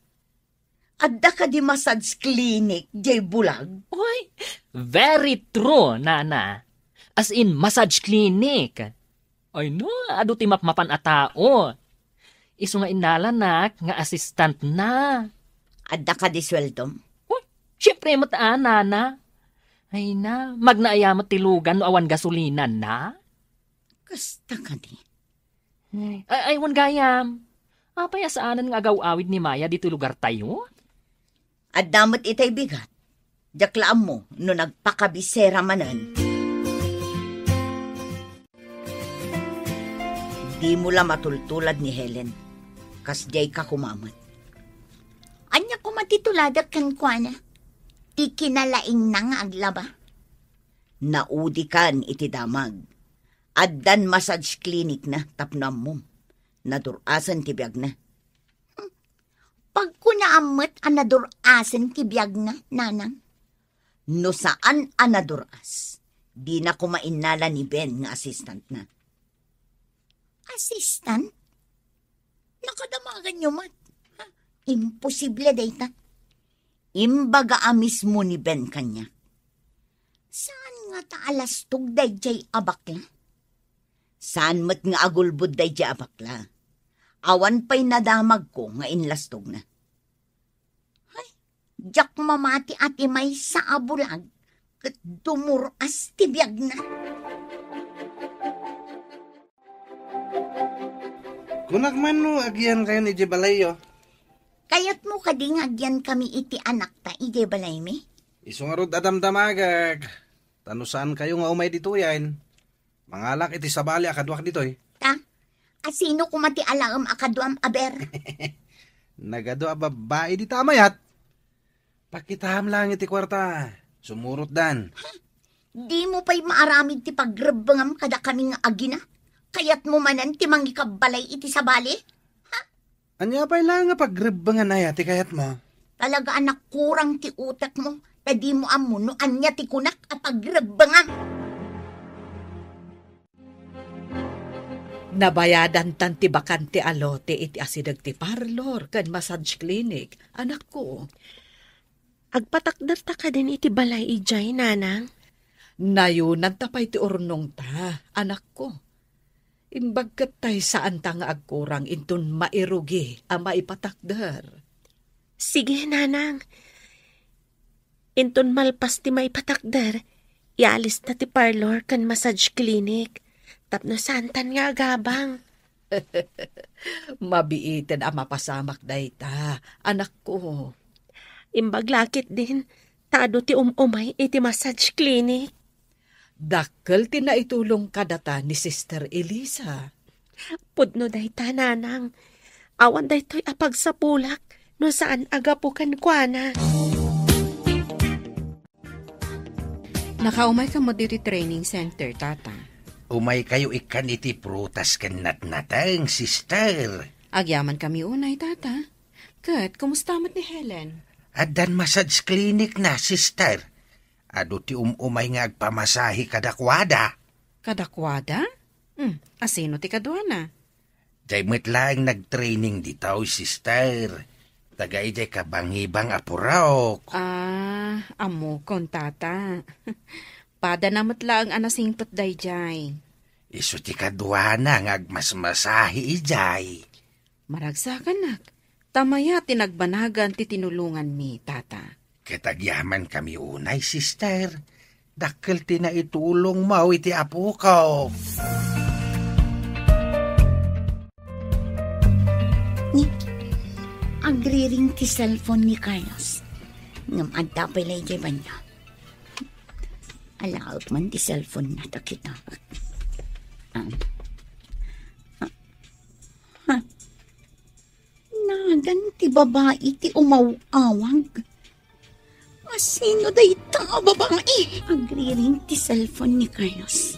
adda kadi massage clinic diay bulag? Uy, very true, Nana. As in, massage clinic. Ay no, adu ti mapmapan a tao. Isu nga innalanak nga assistant na. Adda kadi sueldom? Uy, siempre met a, Nana. Ay na, magna aya met ti lugan no awan gasolina na? Kasta kadi. Ay, ay, ay, wan gayam. Apay a saanen nga agaw-awid ni Maya ditoy lugar tayo? Adda met itay bigat. Diak la ammo no nagpakabisera manen. Dimo la matultulad ni Helen. Kasdiay ka koma met. Ania koma ti tuladek kenkuana? Ti kinalaingna nga aglaba. Naudikan iti damag. Addan massage clinic na tapno ammom. Nadur-asen ti biagna. Pagkunaam met a nadur-asen ti biagna, nanang. No saan a nadur-as, dina koma innala ni Ben nga assistant na. Assistant? Nakadamaganyo met? Ha? Imposible dayta. Imbaga a mismo ni Ben kaniak. Saan ngata a lastog daydiay a bakla? Saan met nga agulbod daydiay a bakla? Awan pay nadamagko nga inlastogna. Hay, diak mamati a ti maysa a bulag ket dumur-as ti biagna. Kunak man no agyankayon idiay balayyo. Kayatmo kadi nga agyankami iti anakta idiay balaymi? Isu ngarud a damdamagak, ta no saankayo nga umay ditoyen, mangalak iti sabali a kaduak ditoy. Ta, asino koma ti alaem a kaduam, aber? Nagadu a babbai dita a mayat. Pakitaam lang iti kuarta. Sumurotdan. Dimo pay maaramid ti pagrebbengam kadakami nga agina? Kayatmo manen ti mangikabbalay iti sabali? Ha? Ania pay la nga pagrebbengan aya ti kayatmo? Talaga a nakurang ti utekmo, ta dimo ammo no ania ti kunak a pagrebbengam. Nabayadantan ti bakante a lote iti asideg ti parlor ken massage clinic, anakko. Agpatakderta kadin iti balay idiay, nanang? Nayonanta pay ti urnongta, anakko. Imbag ket tay saanta nga agkurang inton mairugi a maipatakder. Sige, nanang. Inton malpas ti maipatakder, ialista ti parlor ken massage clinic tapno saantan nga agabang. Mabiiten a mapasamak dayta, anakko. Imbag la ketdin, ta adu ti um-umay iti massage clinic. Dakkel ti naitulong kadata ni Sister Elisa. Pudno dayta, nanang. Awan daytoy a pagsapulak no saan a gapu kenkuana. Nakaumayka met ditoy training center, Tata. Umaykayo ikkan iti prutas ken natnateng, sister. Agyamankami unay, Tata. Ket, kumusta met ni Helen? Addan massage clinic na, sister. Adu ti um-umay nga agpamasahe kadakuada. Kadakuada? Hmm, asino ti kaduana? Jay met laeng nagtraining ditoy, sister. Taga idiay kabangibang a purok. Ah, ammokon, Tata. Padana met laeng a nasingpet dayjay. Isu ti kaduana nga agmasmasahe idiay. Maragsakannak, ta mayat ti nagbanagan ti tinulonganmi, Tata. Ket agyamankami unay, sister. Dakkel ti naitulongmo iti apoko. Ni, agriring ti cellphone ni Carlos. Ngem adda pay la idiay banio. Alaek man ti cellphone na, ta kita. Ah. Ah. Ha? Nagan ti babai ti umaw-awag. Asino dayta a babai? Agriring ti cellphone ni Carlos.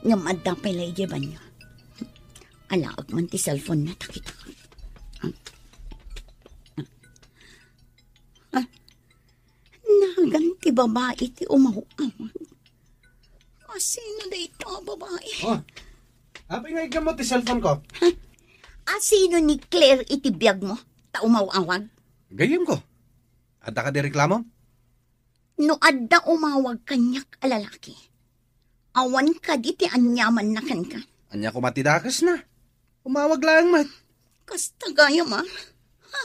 Ngem adda pay la idiay banio. Alaek man ti cellphone na, ta kita. Ah. Nagan ti babai ti umaw-awag. Asino dayta a babai? Oh, apay nga iggammo ti cellphone ko? Ha? Asino ni Claire iti biagmo? Ta umaw-awag? Gayyem ko. Adda kadi reklamo? No adda umawag kaniak a lalaki, awan kadi ti aniamanna kenka? Ania koma ti dakesna? Umawag laeng met. Kasta gayam, a? Ha?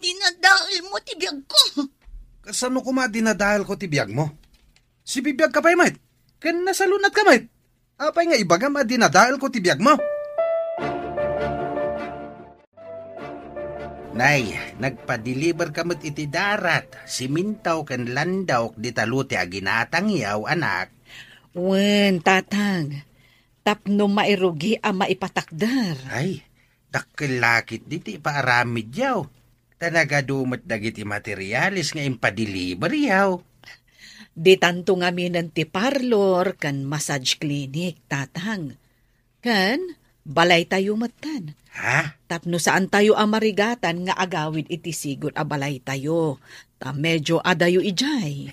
Dinadaelmo ti biagko. Kasano koma dinadaelko ti biagmo? Sibibiagka pay met. Ken nasalunatka met. Apay nga ibagam a dinadaelko ti biagmo? Nay, nagpadeliberka met iti darat, siminto ken landok dita lote a ginatangyaw, anak. Wen, Tatang. Tapno mairugi a maipatakder. Ay, dakkel la ketdi ti ipaaramidyaw. Ta nagadu met dagiti materiales nga impadeliberyaw. Ditanto ngaminen ti parlor ken massage clinic, Tatang. Ken balaytayo metten. Ha? Tapno saantayo a marigatan nga agawid iti sigud a balaytayo. Ta medio adayo idiay.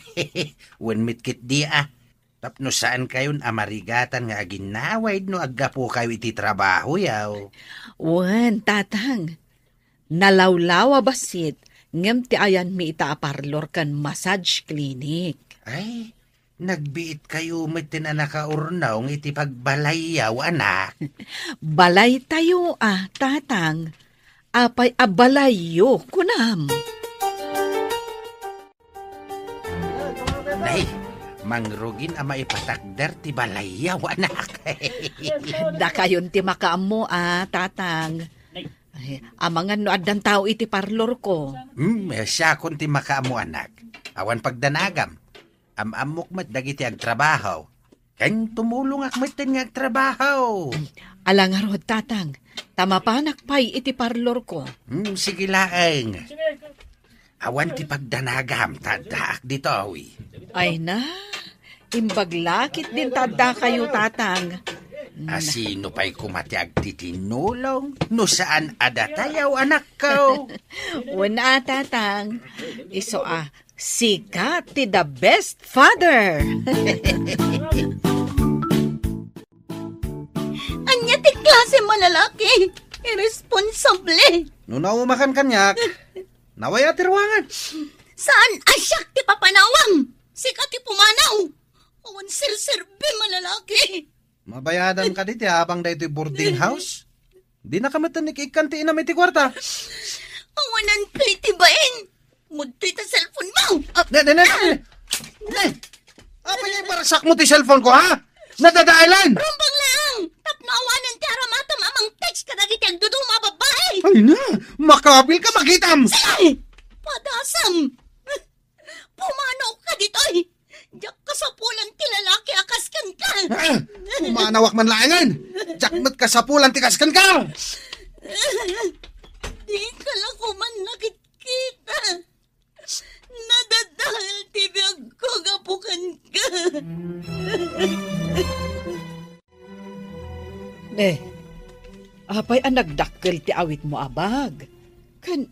Wen met ketdi a. Tapno saankayon a marigatan nga aginnawid no aggapukayo iti trabahoyaw. Wen, Tatang. Nalawlaw a bassit, ngem ti ayanmi ita a parlor ken massage clinic. Ay, nagbiitkayo metten a nakaurnong iti pagbalayyaw, anak. Balaytayo a, Tatang. Apay a balayyo, kunam? Nay, mangrugin a maipatakder ti balayyaw, anak. Dakayon ti makaammo a, Tatang. Ay, amangan no addan tao iti parlorko. Hmm, siakon ti makaammo, anak. Awan pagdanagam. Am-ammok met dagiti agtrabaho. Ken tumulongak metten nga agtrabaho. Ala ngarud, Tatang, ta mapanak pay iti parlorko. Hmm, sige laeng. Awan ti pagdanagam, ta addaak ditoy. Ay na, imbag la ketdin ta addakayo, Tatang. Asino pay koma ti agtitinulong no saan a datayaw, anakko? Wen a, Tatang. Isu a, sika ti the best father. Ania ti klase a lalaki? Irresponsable. No naumakan kaniak, nawaya ti ruangan. Saan a siak ti papanawam? Sika ti pumanaw. Awan serserbi a lalaki. Mabayadam kadi ti abang daytoy boarding house? Dinaka met ikkan ti inam iti kuarta. Awanan kay ti bain. Mudtoy ta cellphone mo. Ah, ne, ne, ne, ne. Ne. Apay nga ibarsak mo ti cellphone ko, ha? Nadadaelan. Rumbang lang. Tapno awanan ti aramatam a mang-text kadagiti agduduma a babbai. Ay na, makapil ka, magitam. Sige. Padasam. Pumanaw ka ditoy. Diak kasapulan ti lalaki a kas kenka. Ah, pumanawak man laengen. Diak met kasapulan ti kas kenka. Dika la koma nakitkita. Nadadael ti biagko gapu kenka. Ne, apay a nagdakkel ti awitmo a bag? Ken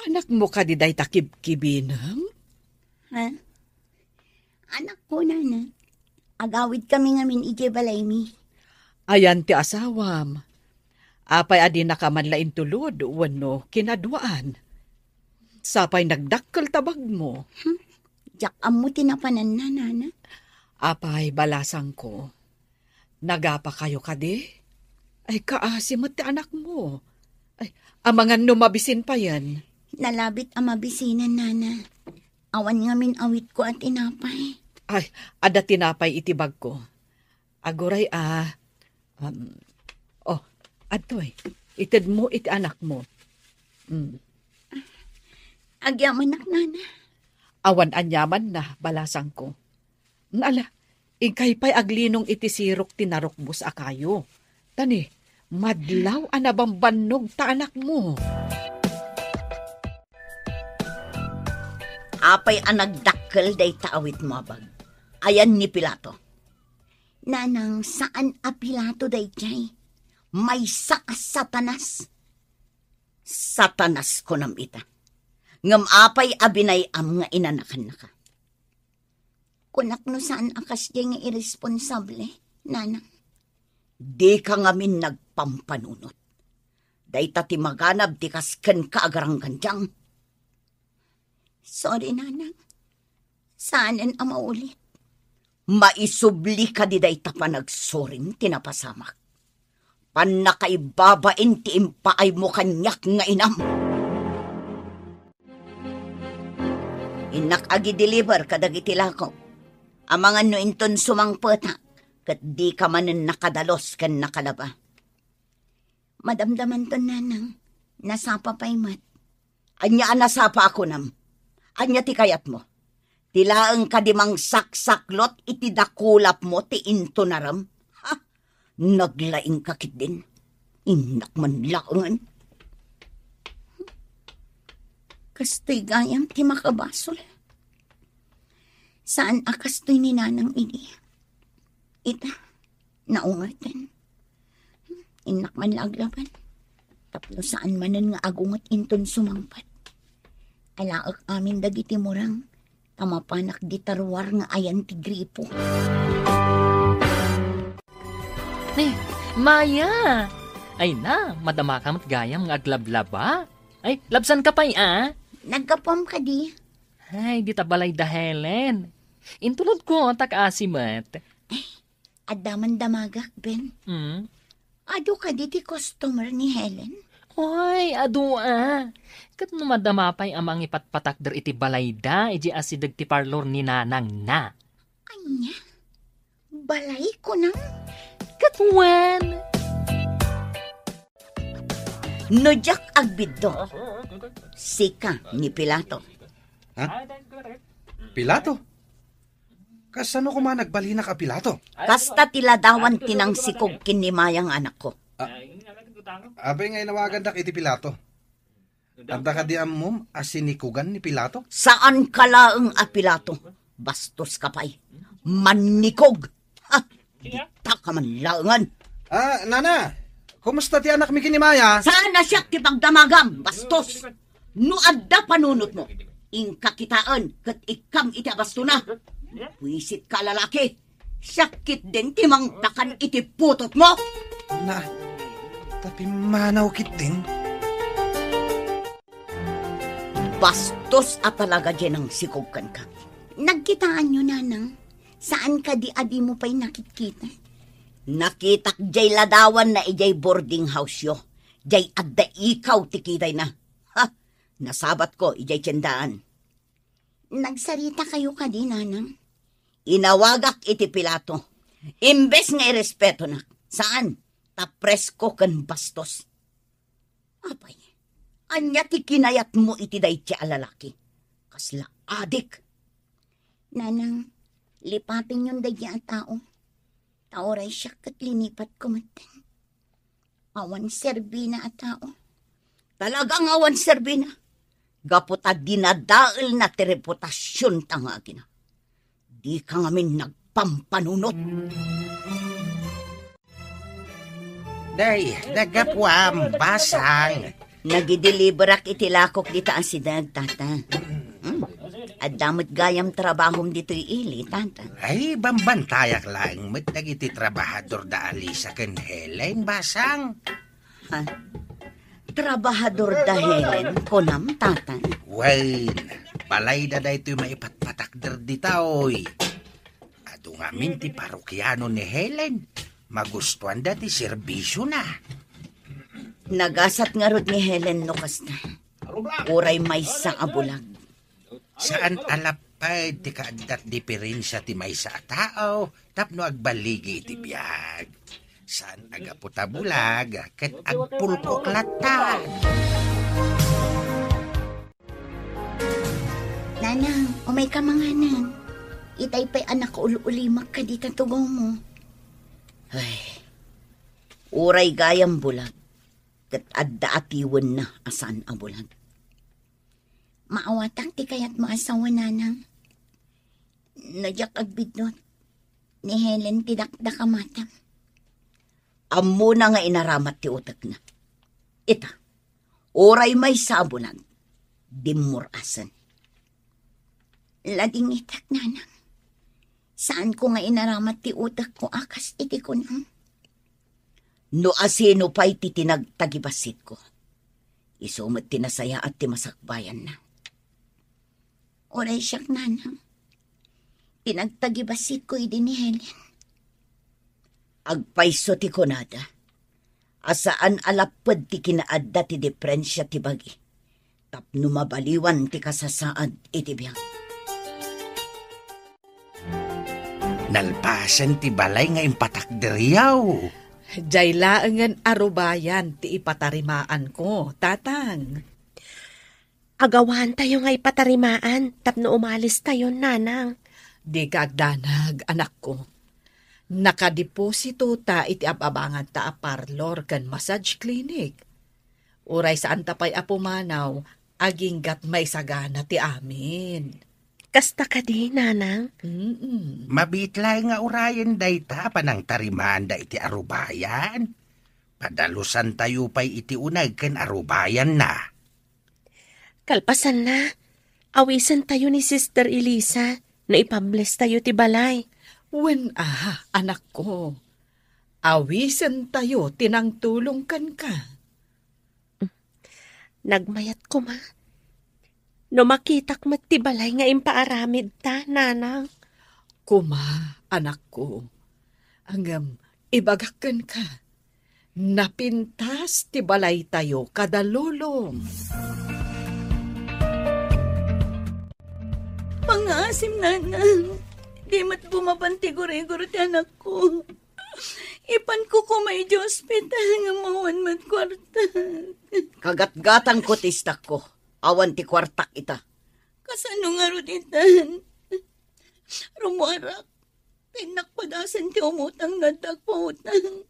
anakmo kadi dayta kibkibinem? Ha? Anakko, nana. Agawidkami ngamin idiay balaymi. Ayan ti asawam. Apay a dinaka man la intulod wenno kinaduaan? Sapay nagdakkel ta bagmo. Hmm? Diak ammo ti napananna, nana. Apay, balasangko. Nagapakayo kadi? Ay, kaasi met ti anakmo. Ay, amangan no mabisin payen. Nalabit a mabisinan, nana. Awan ngamin awitko a tinapay. Ay, adda tinapay iti bagko. Aguray a, um, oh, adtoy, itedmo iti anakmo. Mm. Agyamanak, nana. Awan aniamanna, balasangko. Ala, inkay pay aglinong iti sirok ti narukbos a kayo. Tani, madlaw a nabambannog ta anakmo. Apay a nagdakkel dayta awitmo a bag? Ayan ni Pilato? Nanang, saan a Pilato daydiay. Maysa a Satanas. Satanas kunam ita. Ngem apay a binay-am nga inanakannaka? Kunak no saan a kasdiay nga irresponsable, nanang. Dika ngamin nagpampanunot. Dayta ti maganab ti kas kenka a garanggandiang. Sorry, nanang. Saanen a maulit. Maisubli kadi dayta panagsorim ti napasamak. Pannakaibabain ti impaaymo kaniak nga inam. Innak agi-deliver kadagiti lakok. Amangan no inton sumangpetak, ket dika manen nakadalus ken nakalaba. Madamdamanton, nanang. Nasapa pay met. Ania a nasapa a kunam? Ania ti kayatmo? Ti laeng kadi mangsaksaklot iti dakulapmo ti intunarem? Ha? Naglaingka ketdin. Innak man laengen. Kastoy gayam ti makabasol. Saan a kastoy ni nanang idi. Ita, naungerten. Innak man la aglaban. Tapno saan manen nga agunget inton sumangpet. Alaek amin dagiti murang, ta mapanak di taruar nga ayan ti gripo. Eh, Maya! Ay na, madamaka met gayam nga aglablaba. Ay, labsanka pay, a? Naggapuam kadi. Ay, dita balay da Helen. Intulodko, ta kaasi met. Adda man damagak, Ben. Mm. Adu kadi ti customer ni Helen? Oy, adu a. Ket no madama pay a mangipatpatakder iti balayda, idiay asideg ti parlor ni nanangna. Ania? Balay kunam? Ket wen. No diak agbiddo, sika ni Pilato. Ha? Pilato? Kasano koma nagbalinak a Pilato? Kasta ti ladawan ti nangsikog ken ni Maya nga anakko. Ah, apay nga inawagandak iti Pilato? Adda kadi ammom a sinikugan ni Pilato? Saanka laeng a Pilato. Bastoska pay. Mannikog. Ha? Dita ka man laengen. Ah, nana, kumusta ti anakmi ken ni Maya? Saan a siak ti pagdamagam, bastos? No adda panunotmo, inka kitaen ket ikkam iti abastona. Buisit ka a lalaki. Siak ketdin ti mangpakan iti putotmo. Na, ta pimmanaw ketdin. Bastos a talaga diay nangsikog kenka. Nagkitaanyo, nanang? Saan kadi a dimo pay nakitkita? Nakitak diay ladawanna idiay boarding house-yo. Diay adda ikaw ti kitayna. Ha? Nasabatko idiay tiendaan. Nagsaritakayo kadi, nanang? Inawagak iti Pilato. Imbes nga irespetonak, saan, ta presko ken bastos. Apay, ania ti kinayatmo iti daydi a lalaki? Kasla adik. Nanang, lipatenyon daydi a tao. Ta uray siak ket linipatko metten. Awan serbina a tao. Talagang awan serbina. Gapu ta dinadaelna ti reputasionta nga agina. Dika ngamin nagpampanunot. Day, naggapuam, basang. Nagideliverak iti lakok dita a sideg, tata. Hmm. Adda met gayam trabahom ditoy ili, tata. Ay, bambantayak laeng met dagiti trabahador da Alisa ken Helen, basang. Ha? Trabahador da Helen, kunam, tata? Wen, balayda daytoy maipatpatakder ditoy. Adu ngamin ti parokiano ni Helen. Magustuanda ti serbisiona. Nagasat ngarud ni Helen no kasta. Uray maysa a bulag. Saan a lapped ti kaaddat diferensia ti maysa a tao tapno agbaligi iti biag. Saan a gapu ta bulag ket agpulkok latta. Nanang, umayka manganen. Itay pay a nakaul-ulimak kadita tugawmo. Ay, uray gayam bulag, ket adda atiwenna a saan a bulag. Maawatak ti kayatmo a sawen, nanang. No diak agbiddut, ni Helen ti dakdakamatam. Ammona nga inaramat ti utekna. Ita, uray maysa a bulag, dimmur-asen. Ladingitak, nanang. Saanko nga inaramat ti utekko a kas iti kunam. No asino pay ti tinagtagibasitko, isu met ti nasayaat ti masakbayanna. Uray siak, nanang, tinagtagibasitko idi ni Helen. Agpayso ti kunada a saan a lapped ti kinaadda ti diferensia ti bagi tapno mabaliwan ti kasasaad iti biag. Nalpasen ti balay nga impatakderyaw. Diay laengen a rubayan ti ipatarimaanko, tatang. Agawantayo nga ipatarimaan tapno umalistayon, nanang. Dika agdanag, anakko. Nakadeposito ta iti ab-abanganta a parlor ken massage clinic. Uray saanta pay a pumanaw, agingga't maisagana ti amin. Kasta kadi, nanang? Mm-mm. Mabiit laeng nga urayen dayta a panangtarimaanda iti arubayan. Padalusantayo pay iti uneg ken arubayanna. Kalpasanna, awisentayo ni Sister Elisa no ipablestayo ti balay. Wen a, anakko. Awisentayo ti nangtulong kenka. Nagmayat koma no makitak met ti balay nga impaaramidta, nanang. Koma, anakko. Ngem ibagak kenka, napintas ti balaytayo kada lulong. Pangaasim, nanang. Di met bumaban ti gurigor ti anakko. Ipanko koma idiay ospital ngem awan met kuarta. Kagatgatangko ti istakko. Awan ti kuartak ita. Kasano ngarud itan? Rummuarak. Innak padasen ti umutang no adda agpautang.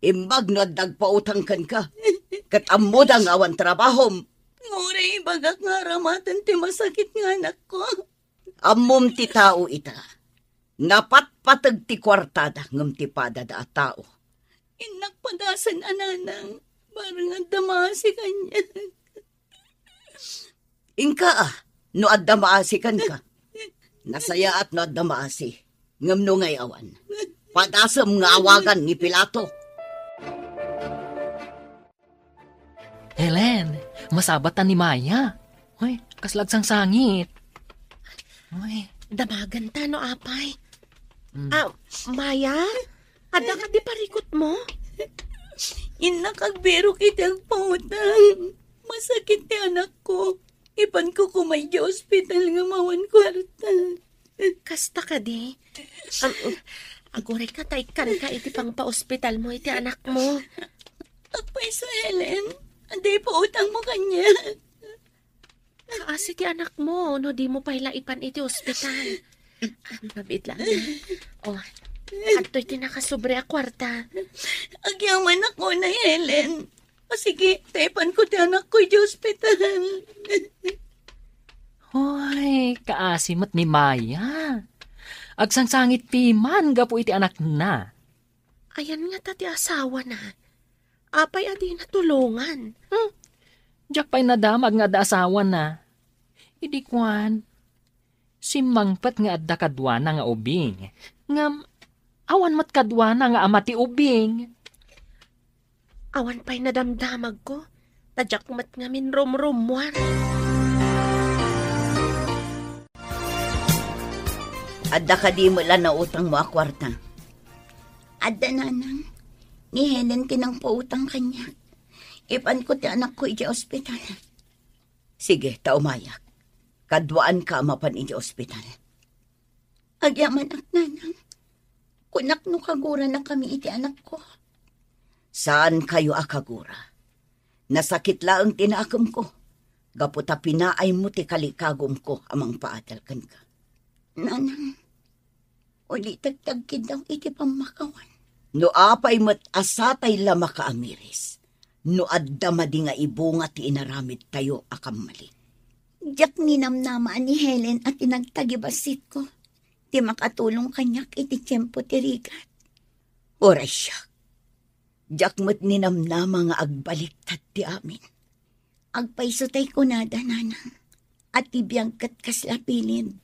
Imbag no adda agpautang kenka. Ket ammoda nga awan trabahom. Nga uray ibagak nga aramaten ti masakit nga anakko. Ammom ti tao ita. Napatpateg ti kuartada ngem ti padada a tao. Innak padasen a nanang, bareng adda maasi kaniak. Inka, a, no adda maasi kenka. Nasayaat no adda maasi. Ngem no ngay awan, padasem nga awagan ni Pilato. Helen, masabat ta ni Maya. Uy, kasla agsangsangit. Uy. Damagan ta no apay. Mm. Ah, Maya? Adda kadi parikutmo? Innak agbirok iti agpautang. Masakit ti anakko. Ipanko koma idiay ospital ngem awan kuarta. Kasta kadi? Am, agurayka ta ikkanka iti pangpaospitalmo iti anakmo. Agpayso, Helen. Adda ipautangmo kaniak. Kaasi ti anakmo no dimo pay la ipan iti ospital. Ah, mabiit lang. Oh, adtoy ti nakasobra a kuarta. Agyamanak unay, Helen. O sige, ta ipanko ti anakko idiay ospital. Hoy, kaasi met ni Maya. Agsangsangit piman gapu iti anakna. Ayan ngata ti asawana. Apay a dina tulongan? Hmm. Diak pay nadamag nga adda asawana. Idi kuan, simmangpet nga adda kaduana nga ubing. Ngem, awan met kaduana nga ama ti ubing. Awan pay nadamdamagko, ta diak met ngamin rumrummuar. Adda kadi met la nautangmo a kuarta? Adda, nanang. Ni Helen ti nangpautang kaniak. Ipanko ti anakko idiay ospital. Sige, ta umayak. Kaduaanka a mapan idiay ospital. Agyamanak, nanang. Kunak no kaguranakami iti anakko. Saankayo a kagura. Nasakit laeng ti nakemko, gapu ta pinaaymo ti kalikagumko a mangpaadal kenka. Nanang, ulitek ti agkiddaw iti pammakawan. No apay met a satay la makaamiris, no adda madi nga ibunga ti inaramidtayo a kammali. Diak ninamnama a ni Helen a ti nagtagibassitko ti makatulong kaniak iti tiempo ti rigat. Uray siak. Diak met ninamnama nga agbaliktad ti amin. Agpaysotay kunada, nanang, a ti biag ket kasla pilin.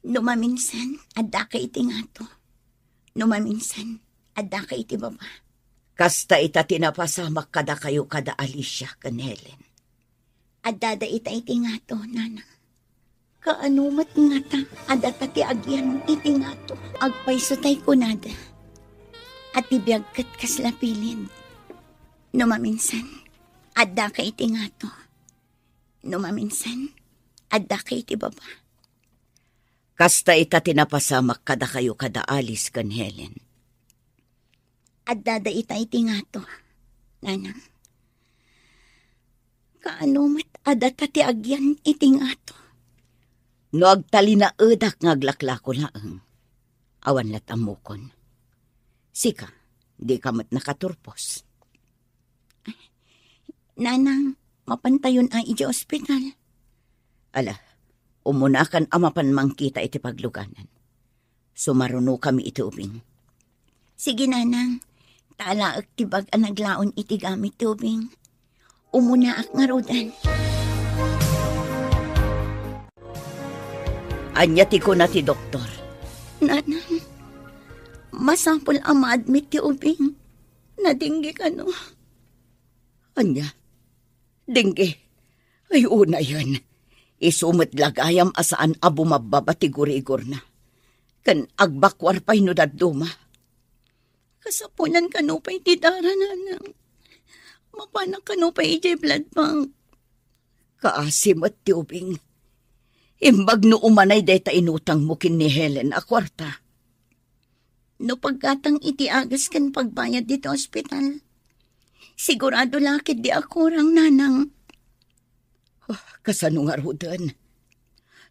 No maminsan, addaka iti ngato. No maminsan, addaka iti baba. Kasta ita ti napasamak kadakayo kada Alicia ken Helen. Addada ita iti ngato, nanang. Kaano met ngata a data ti agyan iti ngato? Agpaysotay kunada a ti biag ket kasla pilin. No maminsan, addaka iti ngato. No maminsan, addaka iti baba. Kasta ita ti napasamak kadakayo kada Alice ken Helen. Addada ita iti ngato, nanang. Kaano met a data ti agyan iti ngato? No agtalinaedak nga aglaklako laeng, awan lat ammokon. Sika, dika met nakaturpos. Nanang, mapantayon a idiay ospital. Ala, umunakan a mapan mangkita iti pagluganan. Sumarunokami iti ubing. Sige, nanang. Talaek ti bag a naglaon iti gamit ti ubing. Umunaak ngaruden. Ania ti kuna ti doktor? Nanang, masapul a ma-admit ti ubing. Nadingge kano? Ania? Dingge. Ay, unayen. Isu met la gayam a saan a bumabbaba ti gurigorna. Ken agbakuar pay no dadduma. Kasapulan kano pay ti dara, nanang? Mapanak kano pay idiay blood bank? Kaasi met ti ubing. Imbag no umanay dayta inutangmo ken ni Helen a kuarta. No paggatang iti agas ken pagbayad dita ospital, sigurado la ketdi a kurang, nanang. Ah, kasano ngaruden?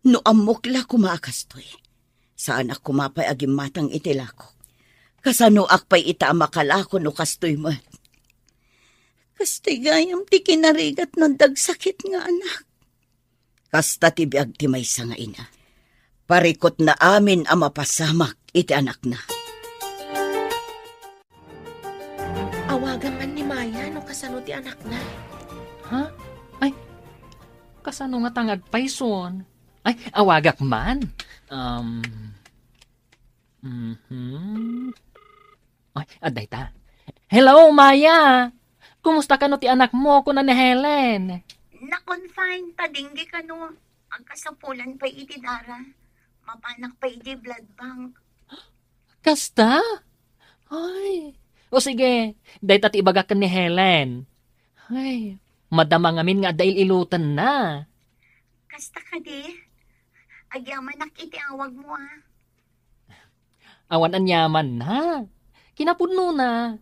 No ammok la koma a kastoy, saanak koma pay a gimmatang iti lakok. Kasanoak pay ita a makalako no kastoy met? Kastoy gayam ti kinarigat no dagsakit nga anak. Kasta ti biag ti maysa nga ina. Parikutna amin a mapasamak iti anakna. Awagan man ni Maya no kasano ti anakna. Ha? Ay, kasano nga tangag payson? Ay, awagak man. Um, mhm. Ay, adda ita. Hello, Maya! Kumusta kano ti anakmo, kuna ni Helen? Na-confine ta dingge kano. Agkasapulan pay iti dara. Mapanak pay iti blood bank. Kasta? Ay. O sige, dayta ti ibagak ken ni Helen. Ay, madama ngamin nga adda il-ilotenna. Kasta kadi? Agyamanak iti awagmo, a. Awan aniamanna. Kinapudnona,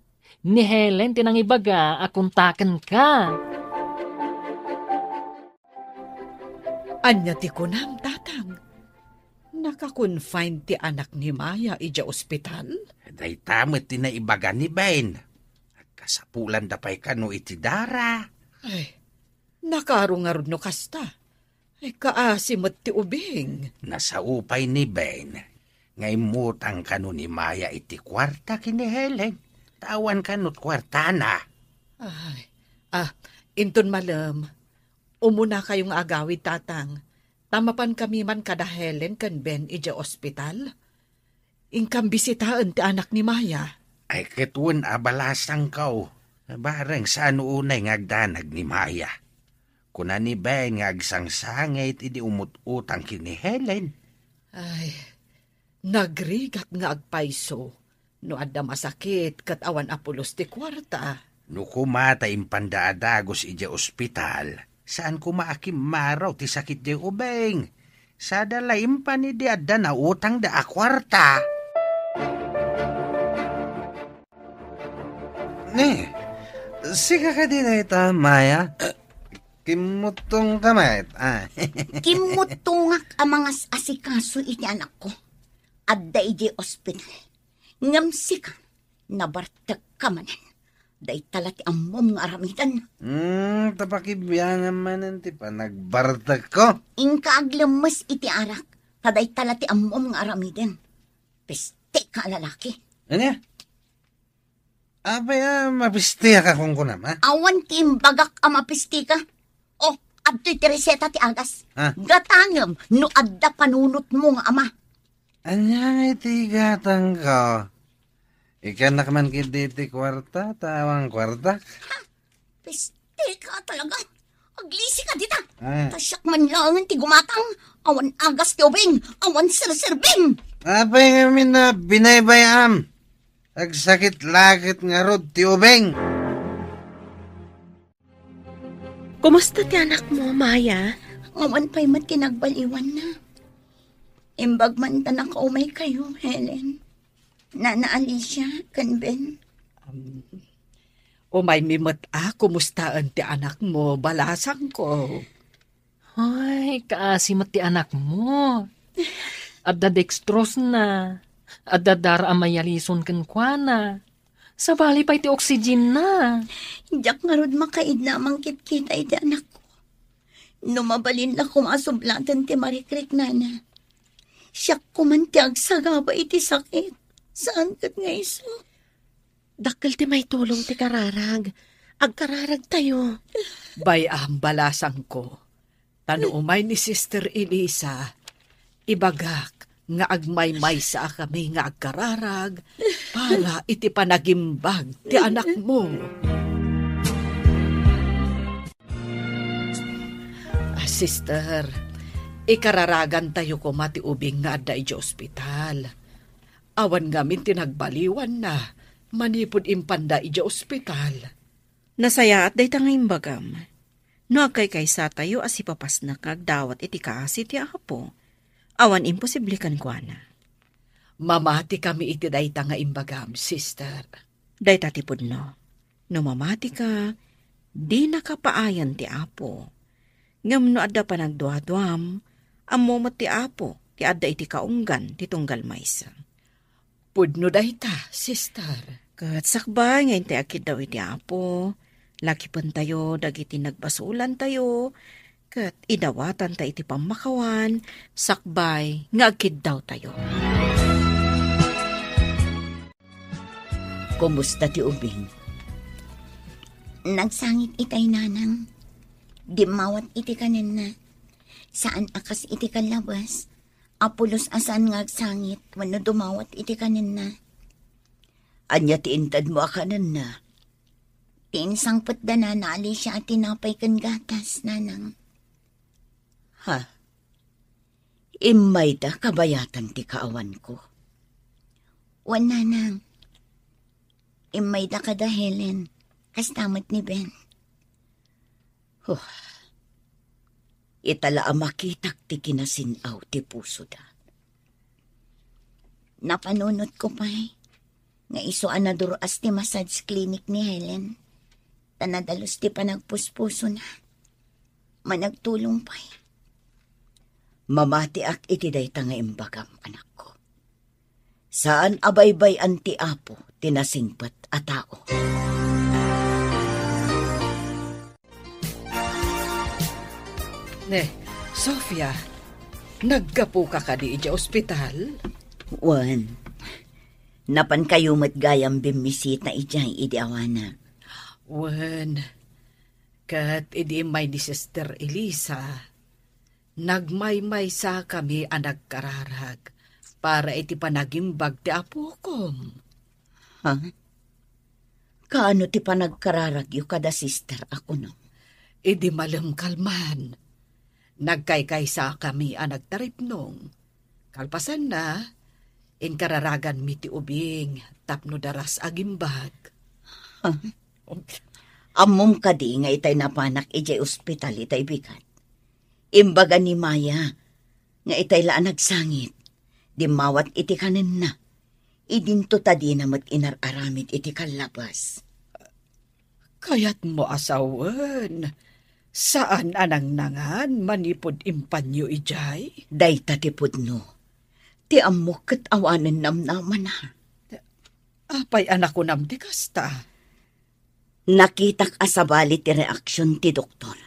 ni Helen ti nangibaga a kontakenka. Ania ti kunam, Tatang? Naka-confine ti anak ni Maya idiay ospital? Dayta met ti naibaga ni Ben. Agkasapulanda pay kano iti dara. Ay, nakaro ngarud no kasta. Ay, kaasi met ti ubing. Nasao pay ni Ben. nga immutang kano ni Maya iti kuarta ken ni Helen, ta awan kano kuartana. Ay, ah, inton malem, umunakayo nga agawid, Tatang, ta mapankami man kada Helen ken Ben idiay ospital. Inkam bisitaen ti anak ni Maya. Ay, ket wen a balasangko. Bareng saan unay nga agdanag ni Maya. Kuna ni Ben nga agsangsangit idi umut-utang ken ni Helen. Ay, nagrigat nga agpayso. No adda masakit ket awan a pulos ti kuarta. No kuma ta impanda a dagus idiay ospital, saan kuma a kimmaro ti sakit diay ubing. Sada la impan idi adda nautangda a kuarta. Ni, sika kadi dayta, Maya? Kimmutongka met, ah. Kimmuttongak a mangas-asikaso iti anakko. Adda idiay ospital. Ngem sika, nabartekka manen. Dayta la ti ammom nga aramiden. Hmm, ta pakibiangam manen ti panagbartekko. Inka aglemmes iti arak, ta dayta la ti ammom nga aramiden. Pesteka a lalaki. Ania? Apay a mapestiak a kunkunam, ha? Awan ti imbagak a mapesteka. Oh, adtoy ti reseta ti agas. Ha? Gatangem no adda panunotmo nga ama. Ania ngay ti gatangko? Ikkanak man ketdi ti kuarta, ta awan kuartak. Ha? Pesteka talaga. Aglisika dita. Ah. Ta siak man laengen ti gumatang. Awan agas ti ubing. Awan serserbing. Apay ngamin a binaybay-am? Agsakit la ket ngarud ti ubing. Kumusta ti anakmo, Maya? Awan pay met ti nagbaliwanna. Imbag man ta nakaumaykayo, Helen. Nana Alicia, ken Ben. Um, umaymi met a kumustaen ti anakmo, balasangko. Ay, kaasi met ti anakmo. Adda dextrose-na. Adda dara a mayalison kenkuana. Sabali pay ti oxygen-na. Diak ngarud makaidna a mangkitkita iti anakko. No mabalin la koma a sublaten ti marikriknana. Siak koman ti agsagaba iti sakit. Saan ket nga isu? Dakkel ti maitulong ti kararag. Agkararagtayo. Bay-am, balasangko. Ta no umay ni Sister Elisa, ibagak nga agmaymaysa a kami nga agkararag para iti panagimbag ti anakmo. Ah, sister, ikararagantayo koma ti ubing nga adda idiay ospital. Awan ngamin ti nagbaliwanna manipud impanda idiay ospital. Nasayaat dayta nga imbagam. No agkaykaysatayo a sipapasnak nga agdawat iti kaasi ti Apo, awan imposible kenkuana. Mamati kami iti dayta nga imbagam, sister. Dayta ti pudno. No mamatika, dinaka paayan ti Apo. Ngem no adda panagduaduam, ammo met ti Apo ti adda iti kaunggan ti tunggal maysa. Pudno dayta, sister. Ket sakbay nga intay agkiddaw iti Apo, lakipentayo dagiti nagbasolantayo, ket idawatanta iti pammakawan, sakbay nga agkiddawtayo. Kumusta ti ubing? Nagsangit itay, nanang. Dimmawat iti kanenna. Saan a kas iti kallabes. Apulos a saan nga agsangit wenno dumawat iti kanenna. Ania ti intedmo a kanenna? Ti insangpet da Nana Alicia a tinapay ken gatas, nanang. Ha? Immayda kabayatan ti kaawanko? Wen, nanang. Immayda kada Helen, kasta met ni Ben. Huh. Ita la a makitak ti kinasin-aw ti pusoda. Napanunotko pay nga isu a nadur-as ti massage clinic ni Helen, ta nadalus ti panagpuspusona. Managtulong pay. Mamatiak iti dayta nga imbagam, anakko. Saan a baybay-an ti Apo ti nasingpet a tao. Ne, Sofia, naggapuka kadi idiay ospital? Wen, napankayo met gayam bimmisita idiay idi awanak. Wen, ket idi immay ni Sister Elisa, nagmaymaysakami a nagkararag para iti panagimbag ti apokom. Ha? Kaano ti panagkararagyo kada sister a kuno? Idi malem kalman, nagkaykaysakami a nagtaripnong. Kalpasanna, inkararaganmi ti ubing tapno daras agimbag. Ha? Ammom kadi nga itay napanak idiay ospital itay bigat? Imbaga ni Maya nga itay la a nagsangit, dimmawat iti kanenna. Idinto ta dina met inar-aramid iti kallabas. Kayatmo a sawen, saan a nangnangan manipud impanyo idiay? Dayta ti pudno. Ti ammok ket awanen namnamana. Apay a nakunam ti kasta? Nakitak a sabali ti reaksion ti doktor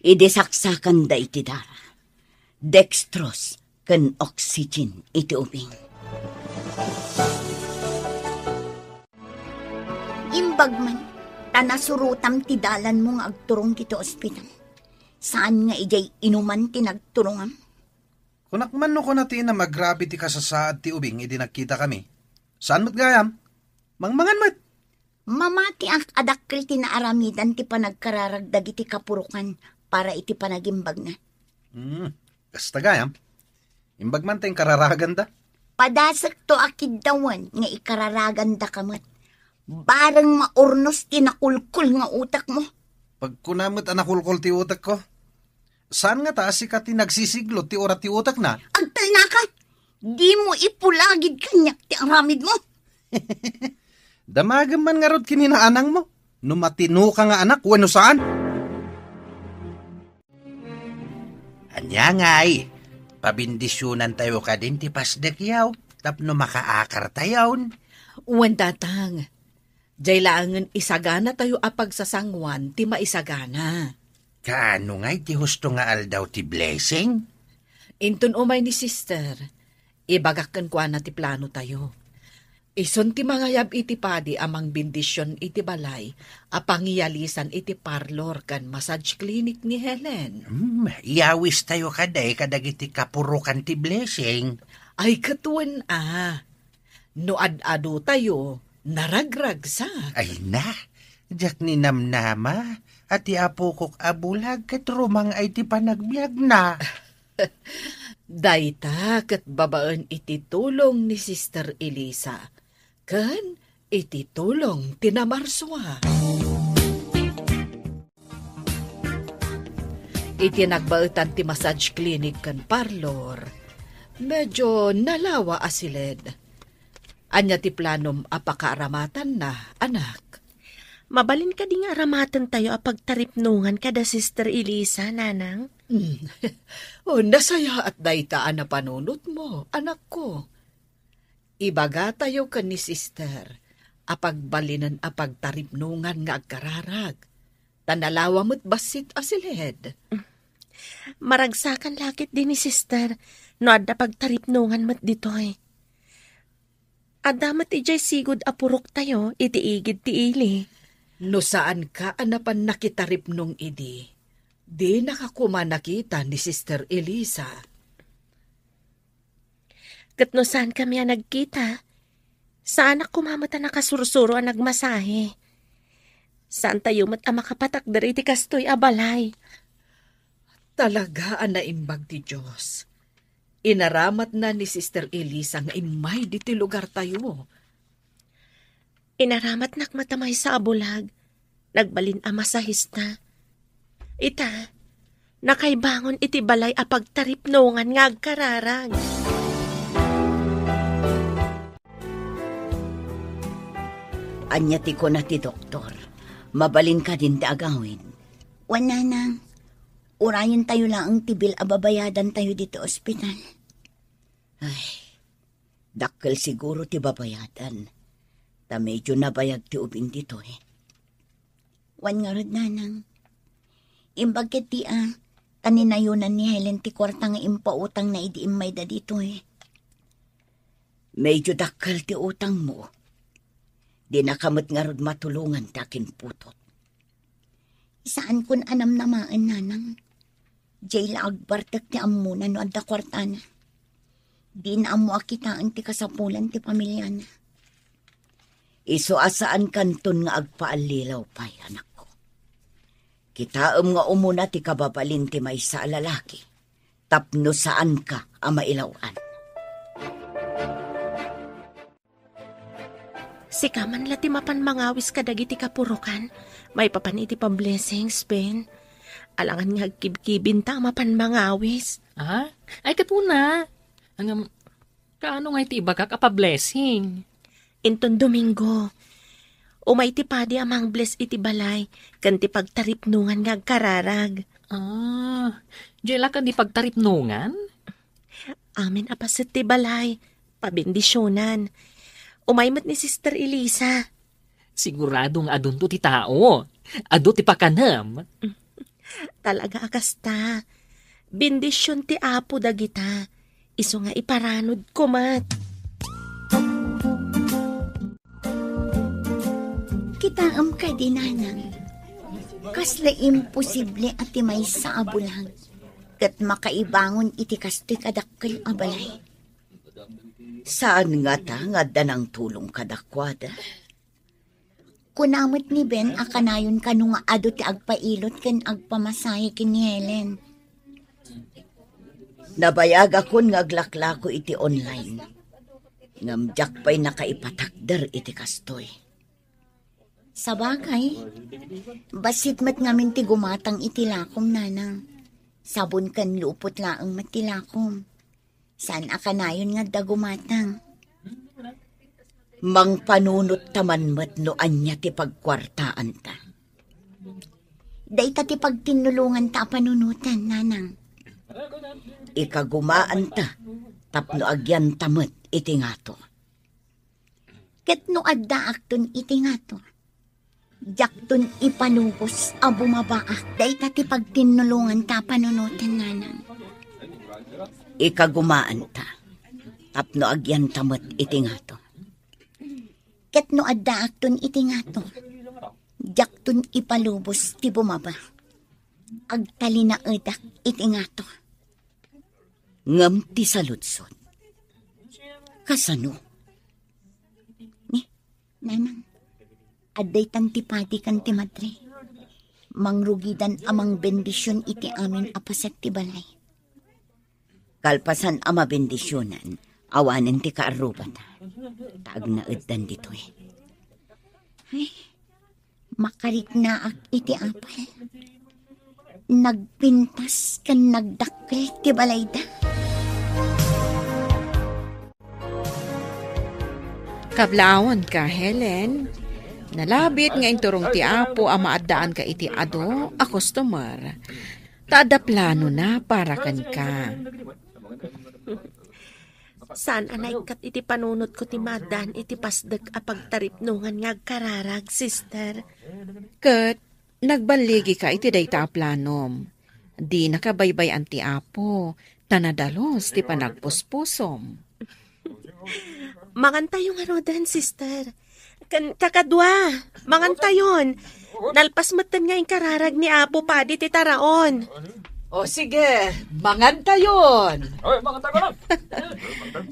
idi saksakanda iti dara, dextrose ken oxygen iti ubing. Imbag man, ta nasurotam ti dalanmo nga agturong ditoy ospital. Saan nga idiay inuman ti nagturongam? Kunak man no kuna ti inam a grabe ti kasasaad ti ubing idi nagkitakami. Saan met gayam? Mangmangan met. Mamatiak a dakkel ti naaramidan ti panagkararag dagiti kapurokan para iti panagimbagna. Hmm, kasta gayam. Imbag man ta inkararaganda. Padasekto a kiddawan nga ikararagandaka met. Bareng maurnos ti nakulkol nga utekmo. Pagkuna met a nakulkol ti utekko. Saan ngata a sika ti nagsisiglo ti urat ti utekna? Agtalnaka! Dimo ipulagid kaniak ti aramidmo. Damagem man ngarud ken ni naanangmo, no matinoka nga anak wenno saan. Ania ngay, pabindisionantayo kadin ti pasdekyo tapno makaakartayon. Wen, Tatang, jay laengen isaganatayo a pagsasanguan ti maisagana. Kaano ngay ti husto nga aldaw ti blessing? Inton umay ni Sister, ibagak kenkuana ti planotayo. Isun ti mangayab iti padi a mangbendision iti balay a pangiyalisan iti parlor ken massage clinic ni Helen. Hmm, iyawistayo kadi kadagiti kapurokan ti blessing. Ay, ket wen a. No ad-adutayo, naragragsak. Ay na, diak ninamnama a ti apokok a bulag ket rumang-ay ti panagbiagna. Dayta ket babaen iti tulong ni Sister Elisa ken iti tulong ti namarsua. Iti nagbaetan ti massage clinic ken parlor, medyo nalawa a siled. Ania ti planom a pakaaramatanna, anak? Mabalin kadi nga aramatentayo a pagtaripnongan kada Sister Elisa, Nanang? Hmm. O, nasayaat dayta a napanunotmo, anakko. Ibagatayo ken ni Sister a pagbalinen a pagtaripnongan nga agkararag, ta nalawa met bassit a siled. Maragsakan la ketdi ni Sister no adda pagtaripnongan met ditoy. Adda met idiay sigud a puroktayo iti igid ti ili. No saanka a napan nakitaripnong idi, dinaka koma nakita ni Sister Elisa. Ket no saankami a nagkita, saanak koma met a nakasursuro a nagmasahe. Saantayo met a makapatakder iti kastoy a balay. Talaga a naimbag ti Dios. Inaramatna ni Sister Elisa nga immay ditoy lugartayo. Inaramatnak met a maysa a bulag. Nagbalin a masahista. Ita, nakaibangon iti balay a pagtaripnongan nga agkararag. Ania ti kuna ti doktor? Mabalin kadin ti agawid? Wen, Nanang, urayentayo laeng ti bil a babayadantayo ditoy ospital. Ay, dakkel siguro ti babayadan, ta medyo nabayag ti ubing ditoy. Wen ngarud, Nanang. Imbag ketdi a, ta ninayonan ni Helen ti kuarta nga impautangna idi immayda ditoy. Medyo dakkel ti utangmo. Dinaka met ngarud matulongan ti akinputot. Saankon a namnamaen, nanang. Jay la agbartek ti ammona no adda kuartana. Dina ammo a kitaen ti kasapulan ti pamiliana. Isu a saankanton nga agpaallilaw pay, anakko. Kitaem nga umuna ti kababalin ti maysa a lalaki tapno saanka a mailaw-an. Sika man la ti mapan mangawis kadagiti kapurokan maipapan iti pa-blessings, Ben. Alangan nga agkibkibinta a mapan mangawis. Ah? Ay, ket una. Ngem, kaano nga iti ibagak a pa-blessing? Inton Domingo, umay ti padi a mang-bless iti balay ken ti pagtaripnongan nga agkararag. Ah, diay la ken ti pagtaripnongan? Amin a paset ti balay, pabendisionan. Umay met ni Sister Elisa. Sigurado nga adunto ti tao. Adu ti pakanem. Talaga a kasta. Bendision ti Apo dagita. Isu nga iparanodko met. Kitaem kadi, nanang, kasla imposible a ti maysa a bulag ket makaibangon iti kastoy kadakkel a balay. Saan ngata nga adda nangtulong kadakuada? Kuna met ni Ben a kanayon kano nga adu ti agpailot ken agpamasahe ken ni Helen. Nabayagakon nga aglaklako iti online. Ngem diak pay nakaipatakder iti kastoy. Sabagay, bassit met ngamin ti gumatang iti lakom, nanang. Sabon ken lupot laeng met ti lakom. Saan a kanayon nga adda gumatang. Mangpanunot ta man met no ania ti pagkuartaanta. Dayta ti pagtinnulonganta a panunoten, nanang. Ikagumaanta tapno agyanta met iti ngato. Ket no addaakton iti ngato, diakton ipalubos a bumabaak dayta ti pagtinnulonganta a panunoten, nanang. Ikagumaanta tapno agyanta met iti ngato. Ket no addaakton iti ngato, diakton ipalubos ti bumaba. Agtalinaedak iti ngato. Ngem ti saludsod, kasano? Ni, nanang, adda itan ti padi ken ti madre. Mangrugidan a mangbendision iti amin a paset ti balay. Kalpasan a mabendisionan, awanen ti kaarrubata. Ta agnaeddan ditoy. Ay, makariknaak iti apal. Nagpintas ken nagdakkel ti balayda. Kablaawka, Helen. Nalabit nga inturong ti Apo a maaddaanka iti adu a customer. Ta adda planona para kenka. Saan a naikkat iti panunotko ti maaddaan iti pasdek a pagtaripnongan nga agkararag, sister. Ket nagballigika iti dayta a planom. Dinaka baybay-an ti Apo, ta nadalus ti panagpuspusom. Mangantayo ngaruden, sister. Ken kakadua, mangantayon. Nalpas metten nga inkararag ni Apo Padi ti taraon. O sige, mangantayon.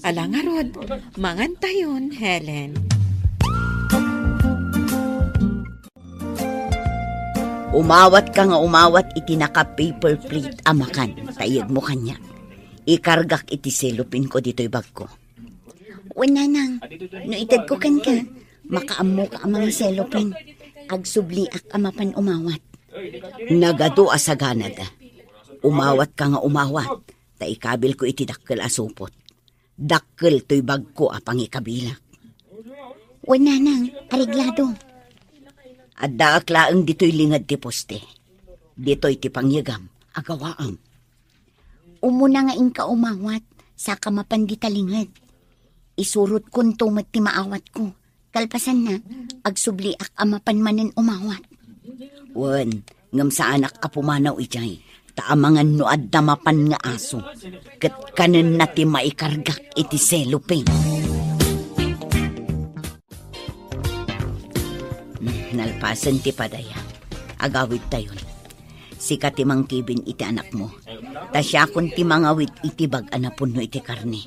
Ala ngarud, mangantayon, Helen. Umawatka nga umawat iti naka-paper plate a makan, ta iyegmo kaniak. Ikargak iti cellophane ko ditoy bagko. Wen, nanang, no itedko kenka, makaammoka a mangiselopin. Agsubliak a mapan umawat. Nagadu a saganada. Umawatka nga umawat, ta ikabilko iti dakkel a supot. Dakkel toy bagko a pangikabilak. Wen, nanang, areglado. Addaak laeng ditoy linged ti poste. Ditoy ti pangyegam, agawaam. Umuna nga inka umawat, saka mapan dita linged. Isurotkonto met ti maawatko. Kalpasanna, agsubliak a mapan manen umawat. Wen, ngem saanak a pumanaw idiay, ta amangan no adda mapan nga aso, ket kanenna ti maikargak iti cellophane. Nalpasen ti padaya. Agawidtayon. Sika ti mangkibin iti anakmo. Ta siakon ti mangawid iti bag a napunno iti karne.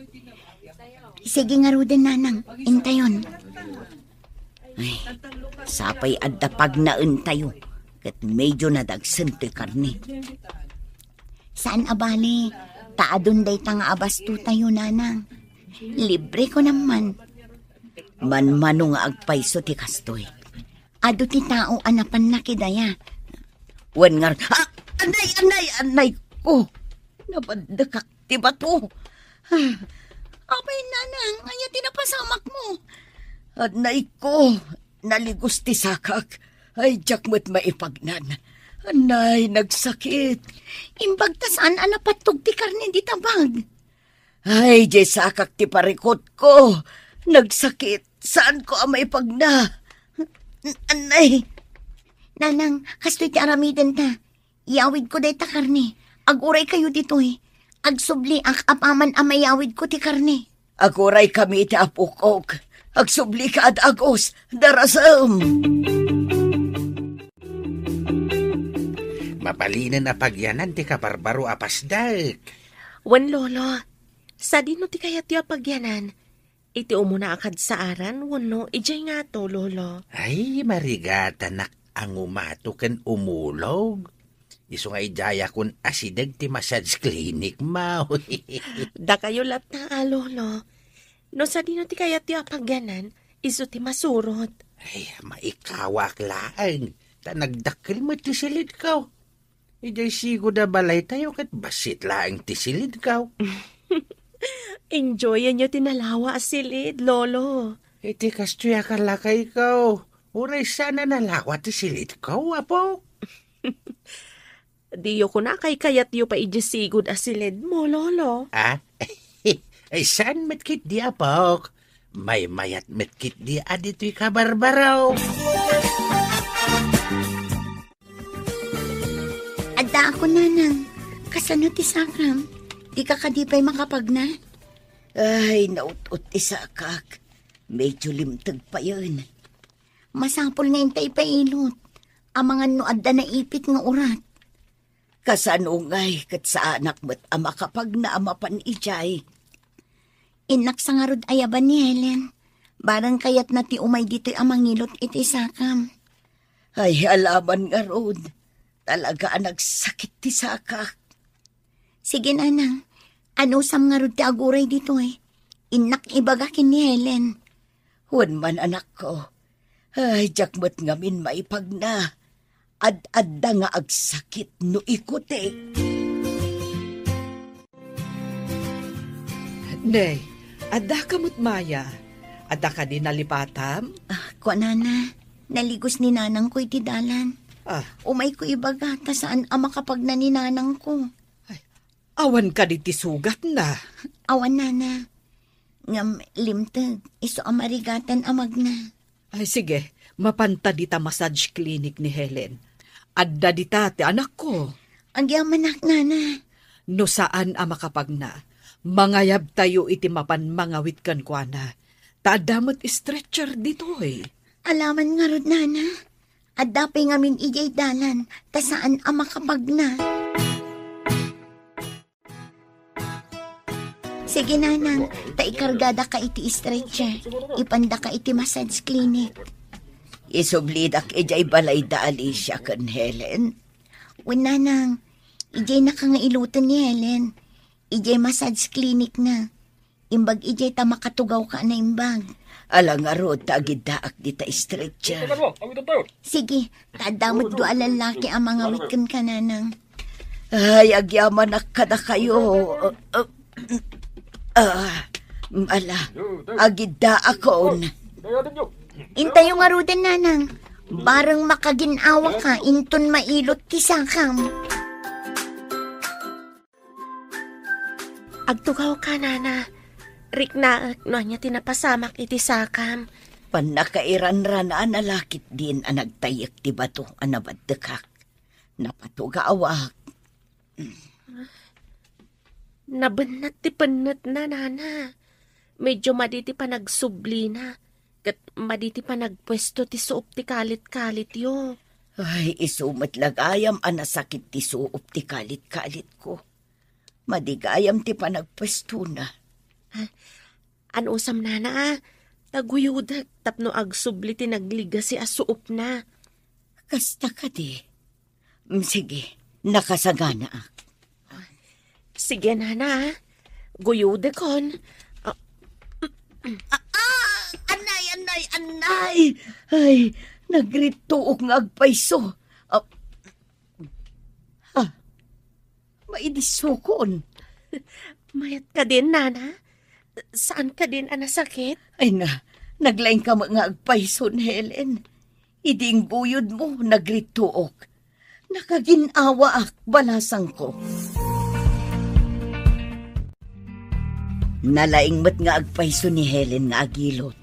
Sige ngaruden, nanang. Intayon. Ay, sapay adda pagnaentayo. Ket medyo nadagsen ti karne. Saan a bale, ta adun dayta nga abastotayo, nanang. Libre ko naman. Manmano nga agpayso ti kastoy. Adu ti tao a napanna kidaya. Wen ngar-, ah, anay, anay, anay ko. Nabaddekak ti bato. Ah, apay, nanang, ania ti napasamakmo? Anay ko, naligos ti sakak. Ay, diak met maipagnan. Anay, nagsakit. Imbag ta saan a napattog ti karne dita bag. Ay, diay sakak ti parikutko. Nagsakit. Saanko a maipagna. Anay. Nanang, kastoy ti aramidenta. Iyawidko dayta karne. Aguraykayo ditoy. Agsubliak apaman a mayawidko ti karne. Aguraykami iti apok. Agsublika, Ad-agos. Darasem. Mabalinen a pagyanan ti kabarbaro a pasdek. Wen, Lolo. Sadino ti kayatyo a pagyanan? Iti umuna a kadsaaran wenno idiay ngato, Lolo? Ay, marigatanak a ngumato ken umulog. Isu nga idiayakon asideg ti massage clinic, maw. Dakayo latta a, Lolo. No sadino ti kayatyo a pagyanan, isu ti masurot. Ay, maikawak laeng. Ta nagdakkel met ti silidko. Idiay sigud a balaytayo ket bassit laeng ti silidko. Enjoyanyo ti nalawa a silid, Lolo. Iti kastoy a kalakayko, uray saan a nalawa ti silidko, apo. Diyo kuna kaykayatyo pay idiay sigud a silidmo, Lolo. Ah? Ay, saan met ketdi, apok. Maymayat met ketdi a ditoy kabarbaro. Addaakon, nanang. Kasano ti sakam? Dika kadi pay makapagna? Ay, naut-ot ti sakak. Medyo limteg payen. Masapul nga intay pailot. Amangan no adda naipit nga urat. Kasano ngay ket saanak met a makapagna a mapan idiay? Innak sa ngarud ayaban ni Helen. Bareng kayatna ti umay ditoy a mangilot iti sakam. Ay, alaman ngarud. Talaga a nagsakit ti sakak. Sige, nanang. Anusam ngarud ti aguray ditoy? Innak ibaga ken ni Helen. Wen man, anakko. Ay, diak met ngamin maipagna. Ad-adda nga agsakit no ikutik. Nay, adda ka met, Maya? Adda kadi nalipatam? Ah, kuanana, naligos ni nanangko iti dalan. Ah. Umayko ibaga, ta saan a makapagna ni nanangko. Ay, awan kadi ti sugatna? Awan, nana. Ngem limteg, isu a marigatan a magna. Ay, sige, mapanta dita massage clinic ni Helen. Adda dita ti anakko. Agyamanak, nana. No saan a makapagna, mangayabtayo iti mapan mangawit kenkuana. Ta adda met stretcher ditoy. Alaman ngarud, nana. Adda pay ngamin idiay dalan, ta saan a makapagna. Sige, nanang, ta ikargadaka iti stretcher. Ipandaka iti massage clinic. Isublidak idiay balay da Alicia ken Helen? Wen, nanang, idiay naka nga iloten ni Helen. Idiay massage clinic na. Imbag idiay ta makatugawka a naimbag. Ala ngarud ta agiddaak dita stretcher. Sige, ta adda met dua a lallaki a mangawit kenka, nanang. Ay, agyamanak kadakayo. Ah, ah, ala, agiddaakon. Intayo ngaruden, nanang. Bareng makagin-awaka inton mailot ti sakam. Agtugawka, nana. Riknaek no ania ti napasamak iti sakam. Pannakairanrana a nalakit din a nagtayyek ti bato a nabaddekak. Napatugawak. Nabennat ti pennetna, nana. Medyo madi ti panagsublina. Ket madi ti panagpuesto ti suop ti kalit-kalityo. Ay, isu met la gayam a nasakit ti suop ti kalit-kalitko. Madi gayam ti panagpuestona. Ah, anusam, nana, a? Ta guyodek tapno agsubli ti nagligasi a suopna. Kasta kadi. Mm, sige, nakasaganaak. Sige, nana, a. Guyodekon. Ah, ah, ah, anay, anay, anay! Ay, nagrittook nga agpayso. Ah, ah, maidisukon. Mayat kadin, nana? Saan kadin a nasakit? Ay na, naglaing ka nga agpayson, Helen. Idi ingguyod mo, nagrittook. Nakagin-awaak, balasangko. Nalaing met nga agpayso ni Helen nga agilot.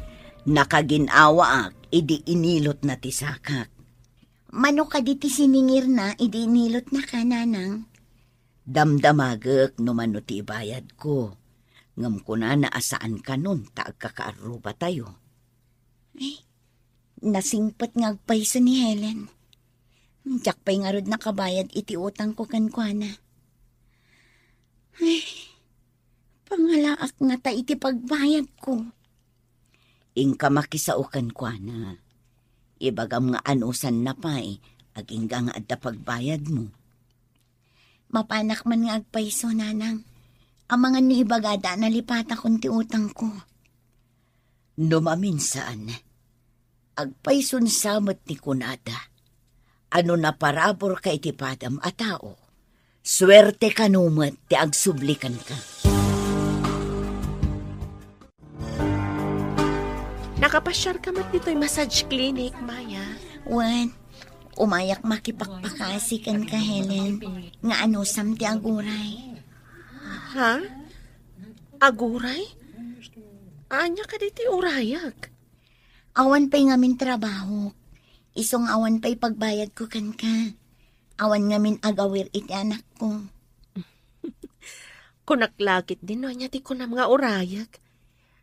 Nakagin-awaak idi inilotna ti sakak. Mano kadi ti siningirna idi inilotnaka, nanang? Damdamagek no mano ti ibayadko. Ngem kunana a saan kanon ta agkakaarrubatayo. Ay, nasingpet nga agpayso ni Helen. Diak pay ngarud nakabayad iti utangko kenkuana. Ay, pangalaak ngata iti pagbayadko. Inka makisao kenkuana. Ibagam nga anusanna pay, agingga nga adda pagbayadmo. Mapanak man nga agpayso, nanang. Amangan no ibagada a nalipatakon ti utangko. No maminsan, agpayson sa met ti kunada. Ano naparaburka iti padam a tao, suerte kano met ti agsubli kenka. Nakapasiarka met ditoy massage clinic, Maya? Wen, umayak makipakpakasi kenka, Helen, nga anusam ti aguray. Ha? Aguray? Ania kadi ti urayak? Awan pay ngamin trabaho. Isu nga awan pay pagbayadko kenka. Awan ngamin agawir iti anakko. Kunak la ketdin no ania ti kunam nga urayak.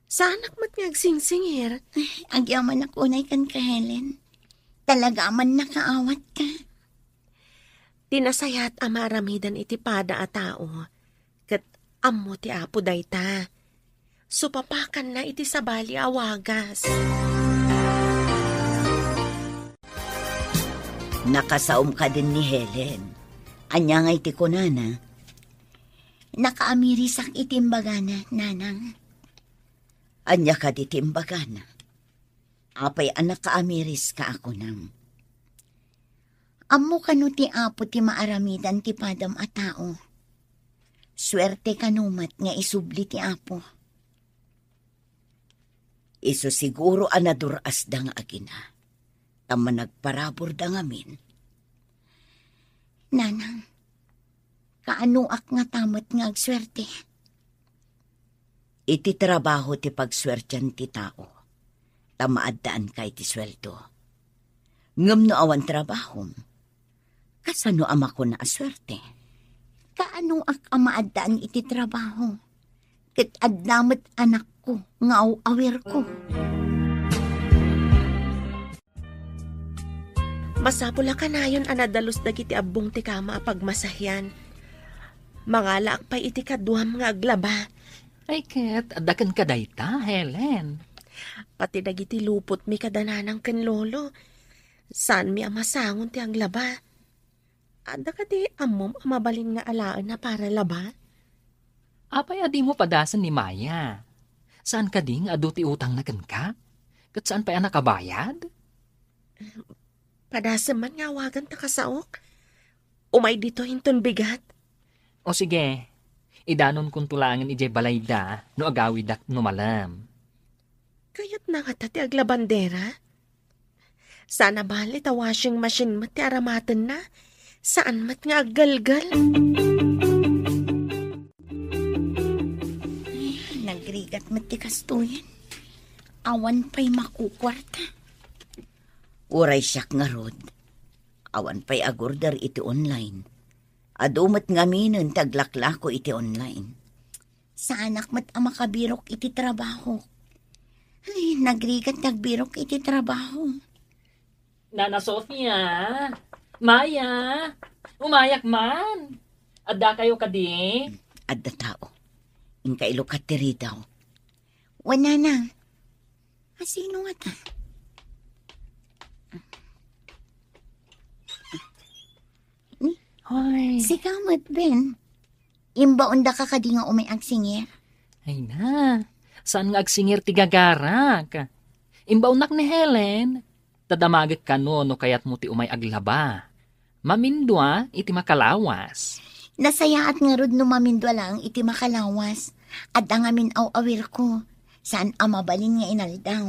Saanak met nga agsingsingir. Ay, agyamanak unay kenka, Helen. Talaga a mannakaawatka. Ti nasayaat a maaramidan iti pada a tao, ket ammo ti Apo dayta. Supapakanna iti sabali a wagas. Nakasaom kadin ni Helen. Ania ngay ti kunana? Nakaamirisak iti imbagana, nanang. Ania kadi ti imbagana? Apay a nakaamiriska a kunam? Ammo kano ti Apo ti maaramidan ti padam a tao. Suerte kano met nga isubli ti Apo. Isu siguro a nadur-asda nga agina, ta managparaburda ngamin. Nanang, kaanoak ngata met nga agsuerte? Iti trabaho ti pagsuertian ti tao, ta maaddaanka iti sueldo. Ngem no awan trabahom, kasano a makuna a suerte? Kaanoak a maaddaan iti trabaho? Ket adda met anakko nga aw-awirko. Masapul a kanayon a nadalus dagiti abbong ti kama a pagmasahian. Mangalaak pay iti kaduam nga aglaba. Ay ket, adda kenka dayta, Helen. Pati dagiti lupotmi kada nanang ken lolo, saanmi a masangon ti aglaba. Adda kadi ammom a mabalin nga alaen a para laba? Apay a dimo padasen ni Maya? Saan kadi nga adu ti utangna kenka? Ket saan pay a nakabayad? Padasem man nga awagan ta kasaok. Umay ditoy inton bigat. O sige, idanonkonto laengen idiay balayda no agawidak no malem. Kayatna ngata ti aglabandera? Saan a bale ta washing machine met ti aramatenna. Saan met nga aggalgal. Ay, nagrigat met ti kastoyen. Awan pay makukuarta. Uray siak ngarud. Awan pay agorder iti online. Adu met ngaminen ti aglaklako iti online. Saanak met a makabirok iti trabaho. Ay, nagrigat ti agbirok iti trabaho. Nana Sofia, Maya, umayak man. Adda kayo kadi? Adda tao. Inka ilukat ti ridaw. Wen, Nana. Asino nga ta? Ni, hoy. Sika met, Ben. Imbaonda ka kadi nga umay agsingir? Ay na, saan nga agsingir ti gagarak? Imbaonnak ni Helen. Ta damagek kano no kayatmo ti umay aglaba. Mamindua iti makalawas. Nasayaat ngarud no mamindua laeng iti makalawas. Adda ngamin aw-awirko. Saan a mabalin nga inaldaw.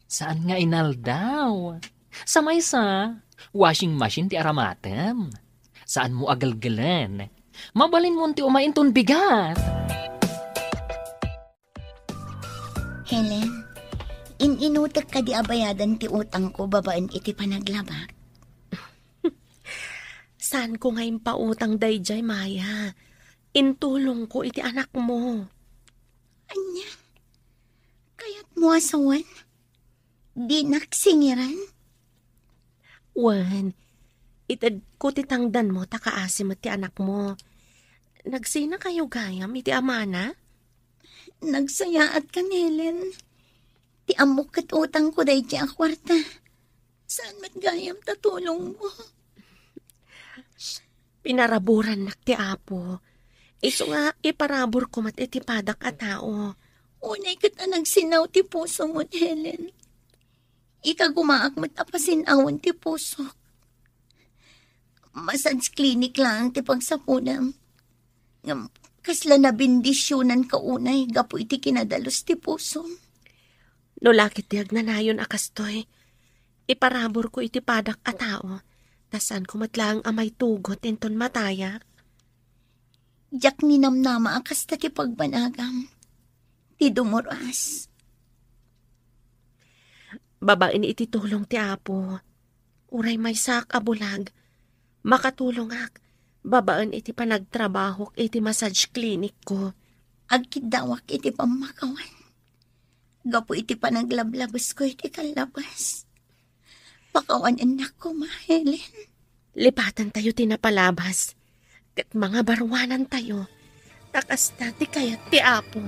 Saan nga inaldaw? Sa maysa, washing machine ti aramatem. Saanmo a gelgelen. Mabalinmo ti umay inton bigat. Helen, in-inutek kadi a bayadan ti utangko babaen iti panaglabak? Saanko nga impautang daydiay, Maya. Intulongko iti anakmo. Ania? Kayatmo a sawen? Dinak singiran? Wen, itedko ti tangdanmo ta kaasi met ti anakmo. Nagsina kayo gayam iti amana? Nagsayaat kan, Helen. Ti ammok ket utangko daydiay a kuarta. Saan met gayam ta tulongmo? Pinaraburannak ti Apo. Isu nga iparaburko met iti padak a tao. Unay ket a nagsinnaw ti pusom, Helen. Ikagumaak met a pasinawen ti pusok. Massage clinic laeng ti pagsapulem. Ngem kasla nabendisionanka unay gapu iti kinadalus ti pusom. No la ket ti agnanayon a kastoy, iparaburko iti padak a tao, ta saanko met laeng a maitugot inton matayak. Diak ninamnama a kasta ti pagbanagam. Ti dumuras. Babaen iti tulong ti Apo, uray maysak a bulag, makatulongak babaen iti panagtrabahok iti massage clinic ko. Agkiddawak iti pammakawan. Gapu iti panaglablabesko iti kallabas. Pakawanennak koma, Helen. Lipatentayo ti napalabas, ket mangabaruanantayo, ta kasta ti kayat ti Apo.